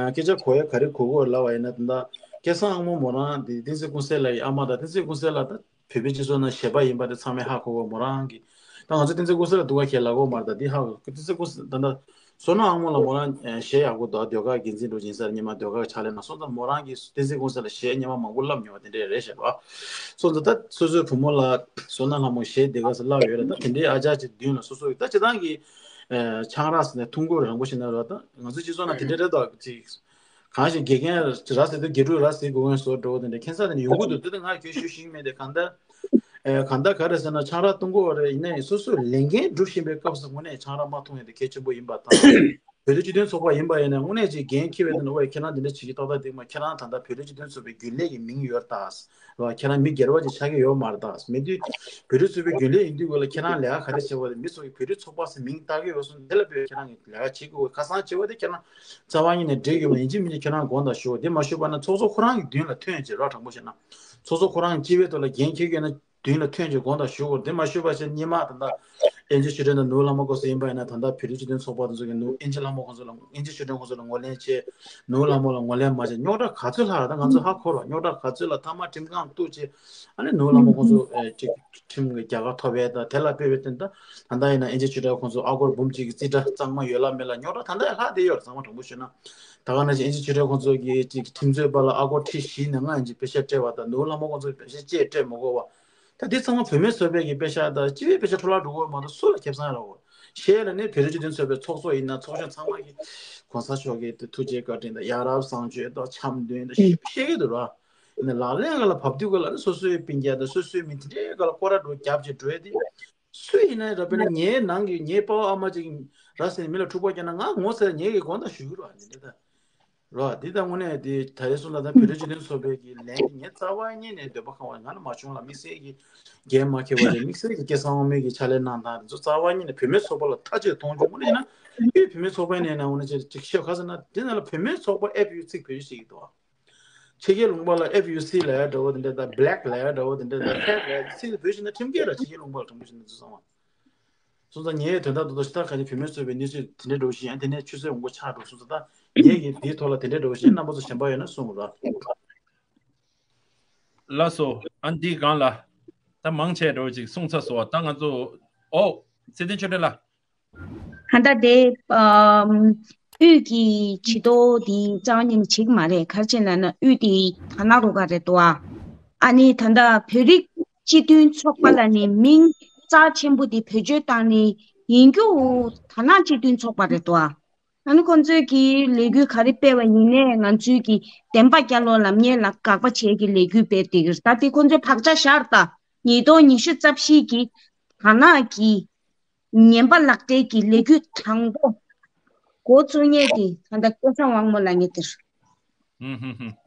སྐད་ཆ་གོ་ཡ་ག་རེ་གོ་གོ་ལབ་པ་ཡིན་ན་ད་ལྟ་སྐལ་བཟང་དབང་མོ་མོ་རང་དེ་བསྟན་འཛིན་ཀུན་གསལ་ལགས་ཀྱི་ཨ་མ་དང་བསྟན་འཛིན་ཀུན་གསལ་ལགས་ད། བོད་པའི་སྤྱི་ཚོགས་ནང་གཞས་པ་ཡིན་པ་དེ་ཚང་མས་ཧ་གོ་བ་མོ་རང་གི། ད་ང་ཚོ་བསྟན་འཛིན་ཀུན་གསལ་ལ་སྡུག་ག་ཁྱེད་ལ་གོ་མར་ད་འདི་ཧ་གོ་བསྟན་འཛིན་ཀུན་གསལ་ད་ད། བསོད་ནམས་དབང་མོ་ལ་མོ་རང་གཞས་ཡག་པོ་འདུག་ཟློས་གར་འགན་འཛིན་འགྲོ་ཡིན་ས་རེད་ཉི་མ་ཟློས་གར་ཕྱག་ལས་ན་སོང་ཙང་མོ་རང་གིས་བསྟན་འཛིན་ཀུན་གསལ་ལ་གཞས་སྙན་མ་མང་པོ་བསླབ་མྱོང་བ་དེ་འདྲས་རེད་ཤག་པ། སོང་ཙང་ད་སོ་སོའི་བུ་མོ་ལ་བསོད་ནམས་ལྷ་མོ་གཞས་དེ་ག་ས་བསླབ་ཡོད་རེད་ད་དེ་འདྲའི་ཨ་ཅག་ཅིག་མདུན་ལ་སོ་སོ་གི་ད་སྤྱི་བཏང་གི། ཆང་རག་ཟེར་ནས་ཐུང་ཀུ་རིང་པོ་ཞིག་ན་རེད་ད་ང་ཚོ་སྤྱི་ཚོགས་ནང་དེ་འདྲས་རེད་ད་ཅིག་གང་ཞིག་དགེ་རྒན་ར་ཟེར་དུས་དགེ་ཕྲུག་ར་ཟེར་དགོས་ངེས་བཟོ་འགྲོ་བ་དེ་འདྲ་ཁྱད་མཚར་དེ་འདྲ་ཡོང་གི་འདུག་དེ་ད་ང་གིས་ཞུ་ཤེས་ཀྱི་མེད་དེ་གང་ལྟར། ཨེ་གང་ལྟར་ག་རེ་ཟེར་ན་ཆང་རག་འཐུང་གི་ཡོད་རེད་ཡིན་ནའི་སོ་སོས་ལས་འགན་སྒྲུབ་བཞིན་པའི་སྐབས་སུ་དངོས་གནས་ཆང་རག་མ་འཐུང་ཡ་དེ་གལ་ཆེན་པོ་ཡིན་པ་དང་། བོད་དོན་སྤྱི་མཐུན་ཚོགས་པ་ཡིན་པ་ཡིན་ན་དངོས་གནས་ཅིག་འགན་འཁྱེར་བའི་དོན་དུ་ཨོ་ཡ་ཁྱེད་རང་འདི་འདྲ་བྱེད་ཀྱི་ཏག་ཏག་འདུག་མ་ཁྱེད་རང་ད་ལྟ་བོད་དོན་སྤྱི་མཐུན་ཚོགས་པའི་རྒྱུན་ལས་ཀྱི་མིང་ཡོད་རེད་ད། ར་ཁྱེད་རང་མི་སྒེར་བ་ཅིག་ཆགས་ཀྱི་ཡོད་མ་རེད་ད། མི་དུས་བོད་དོན་ཚོགས་པའི་རྒྱུན་ལས་ཡིན་དུས་གོ་ལ་ཁྱེད་རང་ལས་ཀ་ག་རེ་བྱེད་པ་དེ་མི་ཚོ་གི་བོད་དོན་ཚོགས་པ་ཟེར་མིང་བཏགས་ཀྱི་ཡོད་སོང་དེ་ལ་བོད་ཁྱེད་རང་གི་ལས་ཀ་བྱེད་དགོས་ཁ་སང་བྱེད་པ་དེ་ཁྱེད་རང་རྩ་བ་ཉིད་ནས་འགྲིག་ཡོད་མ་ཡིན་གཅིག་མིན་གཅིག་ཁྱེད་རང་དགོངས་དག་ཞུ་དེ་མ་ཞུས་པ་ན་ཚོགས་གཙོ་ཁོ་རང་གི་མདུན་ལ་ཐོན་བྱས་ར་དྲང་པོ་བཤད་ན། ཚོགས་གཙོ་ཁོ་རང་སྤྱི་པའི་ཐོག་ལ་འགན་འཁྱེར་གྱི་ཡོད་ན་མདུན་ལ་ཐོན་བྱས་དགོངས་དག་ཞུ་དགོས་དེ་མ་ཞུས་པ་བྱས་སྔོན་མ་ད་ལྟ་ཨེན་ཇི་ཆོས་སྒྲོན་དང་ནོར་བུ་ལྷ་མོ་སྐབས་སུ་ཡིན་པ་ཡིན་ན་ད་ལྟ་བོད་རིགས་སྤྱི་མཐུན་ཚོགས་པ་དེ་ཚོ་གི་ནོར་ཨེན་ཇི་ལྷ་མོ་ཁོང་ཚོ་ལ་ཨེན་ཇི་ཆོས་སྒྲོན་ཁོང་ཚོ་ལ་ངོས་ལེན་བྱས་ནོར་བུ་ལྷ་མོ་ལ་ངོས་ལེན་མ་བྱས་རྙོག་དྲ་ག་ཚོད་ལྷག་ར་ད་ང་ཚོ་ཧ་གོ་ར་རྙོག་དྲ་ག་ཚོད་ལ་མཐའ་མ་ཁྲིམས་ཁང་གཏུགས་བྱས་ཨ་ནི་ནོར་བུ་ལྷ་མོ་ཁོང་ཚོ་ཨེ་ཅིག་ཁྲིམས་ཀྱི་རྒྱལ་ཁ་ཐོབ་པའི་ད་དེ་ལ་དཔེ་བའི་སྟེང་ད་ད་ལྟ་ཡིན་ན་ཨེན་ཇི་ཆོས་སྒྲོན་ཁོང་ཚོ་ཨ་སྒོར་འབུམ་གཅིག་གི་རྩིས་ཁྲ་གཙང་མ་ཡོད་ལ་མེད་ལ་རྙོག་དྲ་ད་ལྟ་ཡང་ལྷག་བསྡད་ཡོད་ར་གཙང་མ་དྲང་པོ་ཞུས་ན་ད་ག་ནང་བཞིན་ཨེན་ཇི་ཆོས་སྒྲོན་ཁོང་ཚོ་གི་ཅིག་ཁྲིམས་རྩོད་པ་ལ་ཨ་སྒོར་ཁྲི་བཞི་ནས་ལྔ་ཡིན་ཅིག་པེ་ཤ་སྤྲད་པ་དང་ནོར་བུ་ལྷ་མོ་ཁོང་ཚོ་པེ་ཤ་གཅིག་སྤྲད་མ་དགོས་པ། ད་འདི་ཚང་མ་བུད་མེད་ཚོགས་པའི་གི་པེ་ཤ་དང་སྤྱི་པའི་པེ་ཤ་འཕྲོ་བརླག་འགྲོ་གི་ཡོད་མ་གཏོགས་སུ་ལ་ཁེ་བཟང་རག་གོ། གཞས་ལ་ནི་བོད་རིགས་སྤྱི་མཐུན་ཚོགས་པའི་ཚོགས་གཙོ་ཡིན་ན་ཚོགས་གཞོན་ཚང་མ་གི་གོང་ས་མཆོག་གི་ཐུགས་རྗེ་བཀའ་དྲིན་དང་ཡ་རབས་བཟང་སྤྱོད་དང་འཆམ་མཐུན་དང་ཞེས་བཤད་ཀྱི་འདུག་ར། ཡིན་ན་ལག་ལེན་སྒང་ལ་བབས་དུས་སྒང་ལ་ནི་སོ་སོའི་སྤུན་ཀྱག་དང་སོ་སོའི་མི་དེ་འདྲའི་སྒང་ལ་སྐོར་ར་འགྲོ་རྒྱབ་ཅིག་འགྲོ་ཡ་དེ་སུ་ཡིན་ན་ར་དཔེར་ན་ངའི་ནང་གི་ངའི་པ་ཕ་ཨ་མ་ཅིག་ར་ཟེར་ནས་མི་ལ་འཁྲུག་པ་རྒྱག་ན་ང་ངོ་ཚ་ངས་གི་དགོངས་དག་ཞུ་གི་ར་འདི་འདྲ་ད། རོ། འདི་ལྟ་དངོས་གནས་འདི་ད་རེས་སོང་ཙང་ད་བོད་རིགས་སྤྱི་མཐུན་ཚོགས་པའི་གི་ལན་འདི་ངས་རྩ་བ་ཉིད་ནས་འདོད་པ་ཁེངས་པ་ང་ལ་མ་བྱུང་ལ་དམིགས་བསལ་གྱི་འགན་མ་འཁྱེར་བ་རེད། དམིགས་བསལ་གྱི་སྐལ་བཟང་དབང་མོའི་གི་ཕྱག་ལས་གནང་སྟངས་དེ་ཚོ་རྩ་བ་ཉིད་ནས་བུད་མེད་ཚོགས་པ་ལ་མཐའ་གཅིག་མཐོང་ཆུང་དངོས་གནས་ཡིན་ན་དབུས་བུད་མེད་ཚོགས་པ་ཡིན་ནའི་ནང་དངོས་གནས་ཅིག་ཅིག་ཤོད་ཁ་ཟེར་ན་འདི་ནང་ལ་བུད་མེད་ཚོགས་པ་ཨེཕ་ཡུ་སི་བོད་ཡིག་ཞིག་འདུག་ཕྱི་རྒྱལ་ལུང་པ་ལ་ཨེཕ་ཡུ་སི་ལབ་ཡ་འདྲ་བོ་དེ་འདྲ་དང་བྷེ་ལེག་ལབ་ཡ་འདྲ་བོ་དེ་འདྲ་དང་ཕེད་ལབ་ཡ་ཚིག་དེ་བོད་ཞིག་ན་ཁྲིམས་འགལ་ལ་ཕྱི་རྒྱལ་ལུང་པ་ལ་དྲང་པོ་ཞིག་ན་ཚུལ་བསམ་པ། སོང་ཙང་ངས་དོན་དག་ཏོག་ཏོ་ཞིག་ད་ག་ནས་བུད་མེད་གཙོས་པའི་གནས་ཚུལ་དེ་འདྲ་འདྲ་བོ་ཞིག་ཡང་དེ་ནས་ཆུད་ཟོས་འོང་གི་ཆགས་འགྲོ་སོང་ཙང་ད་ངས་ཀྱིས་འདིའི་ཐོག་ལ་དེ་འདྲ་འདྲ་བོ་ཞིག་རྣམ་པ་ཚོ་གཞན་པ་ཡོད་ན་གསུང་རོགས། ལགས་སོ། ཨ་འདི་སྒང་ལ་ད་མང་ཆེ་འགྲོ་ཅིག་གསུངས་ཚར་སོང་བ། ད་ང་ཚོ་ཨོ་ཚེ་བརྟན་ཆོས་སྒྲོན་ལགས། ད་ལྟ་དེ་ཨམ་དབུས་ཀྱི་བྱི་དོར་དེ་རྩ་བ་ཉིད་ནས་བྱེད་ཀྱི་མ་རེད། ག་རེ་བྱས་ན་ན་དབུས་དེ་དར་ནག་རུ་ཁག་རེད་འདུག་ཨ། ཨ་ནི་ད་ལྟ་བོད་རིགས་སྤྱི་མཐུན་ཚོགས་པ་ལ་ནི་མིང་རྩ་ཆེན་པོ་དེ་བེད་སྤྱོད་བཏང་ནས་ཡིན་རྒྱུ་དར་ནག་སྤྱི་མཐུན་ཚོགས་པ་རེད་འདུག་ཨ། ཨ་ནི་ཁོང་ཚོས་ཀྱི་ལས་འགུལ་ག་རེ་སྤེལ་བ་ཡིན་ནའི་ང་ཚོའི་གི་བདེན་པ་བསྐྱར་ལོག་ལབ་མཁན་ལ་དགག་པ་བྱེད་ཀྱི་ལས་འགུལ་སྤེལ་བསྡད་ཀྱི་རེད། ད་དེ་ཁོང་ཚོས་བག་ཆགས་བཞག་ད་ཉིས་སྟོང་ཉི་ཤུ་རྩ་བཞི་གི་དར་ནག་གི་ངན་པ་ལག་སྦྲེལ་གྱི་ལས་འགུལ་དང་པོ་འགོ་བཙུགས་མཁན་དེ་ད་ལྟ་སྐལ་བཟང་དབང་མོ་ལབ་མཁན་དེ་རེད། ཧུམ་ཧུམ་ཧུམ།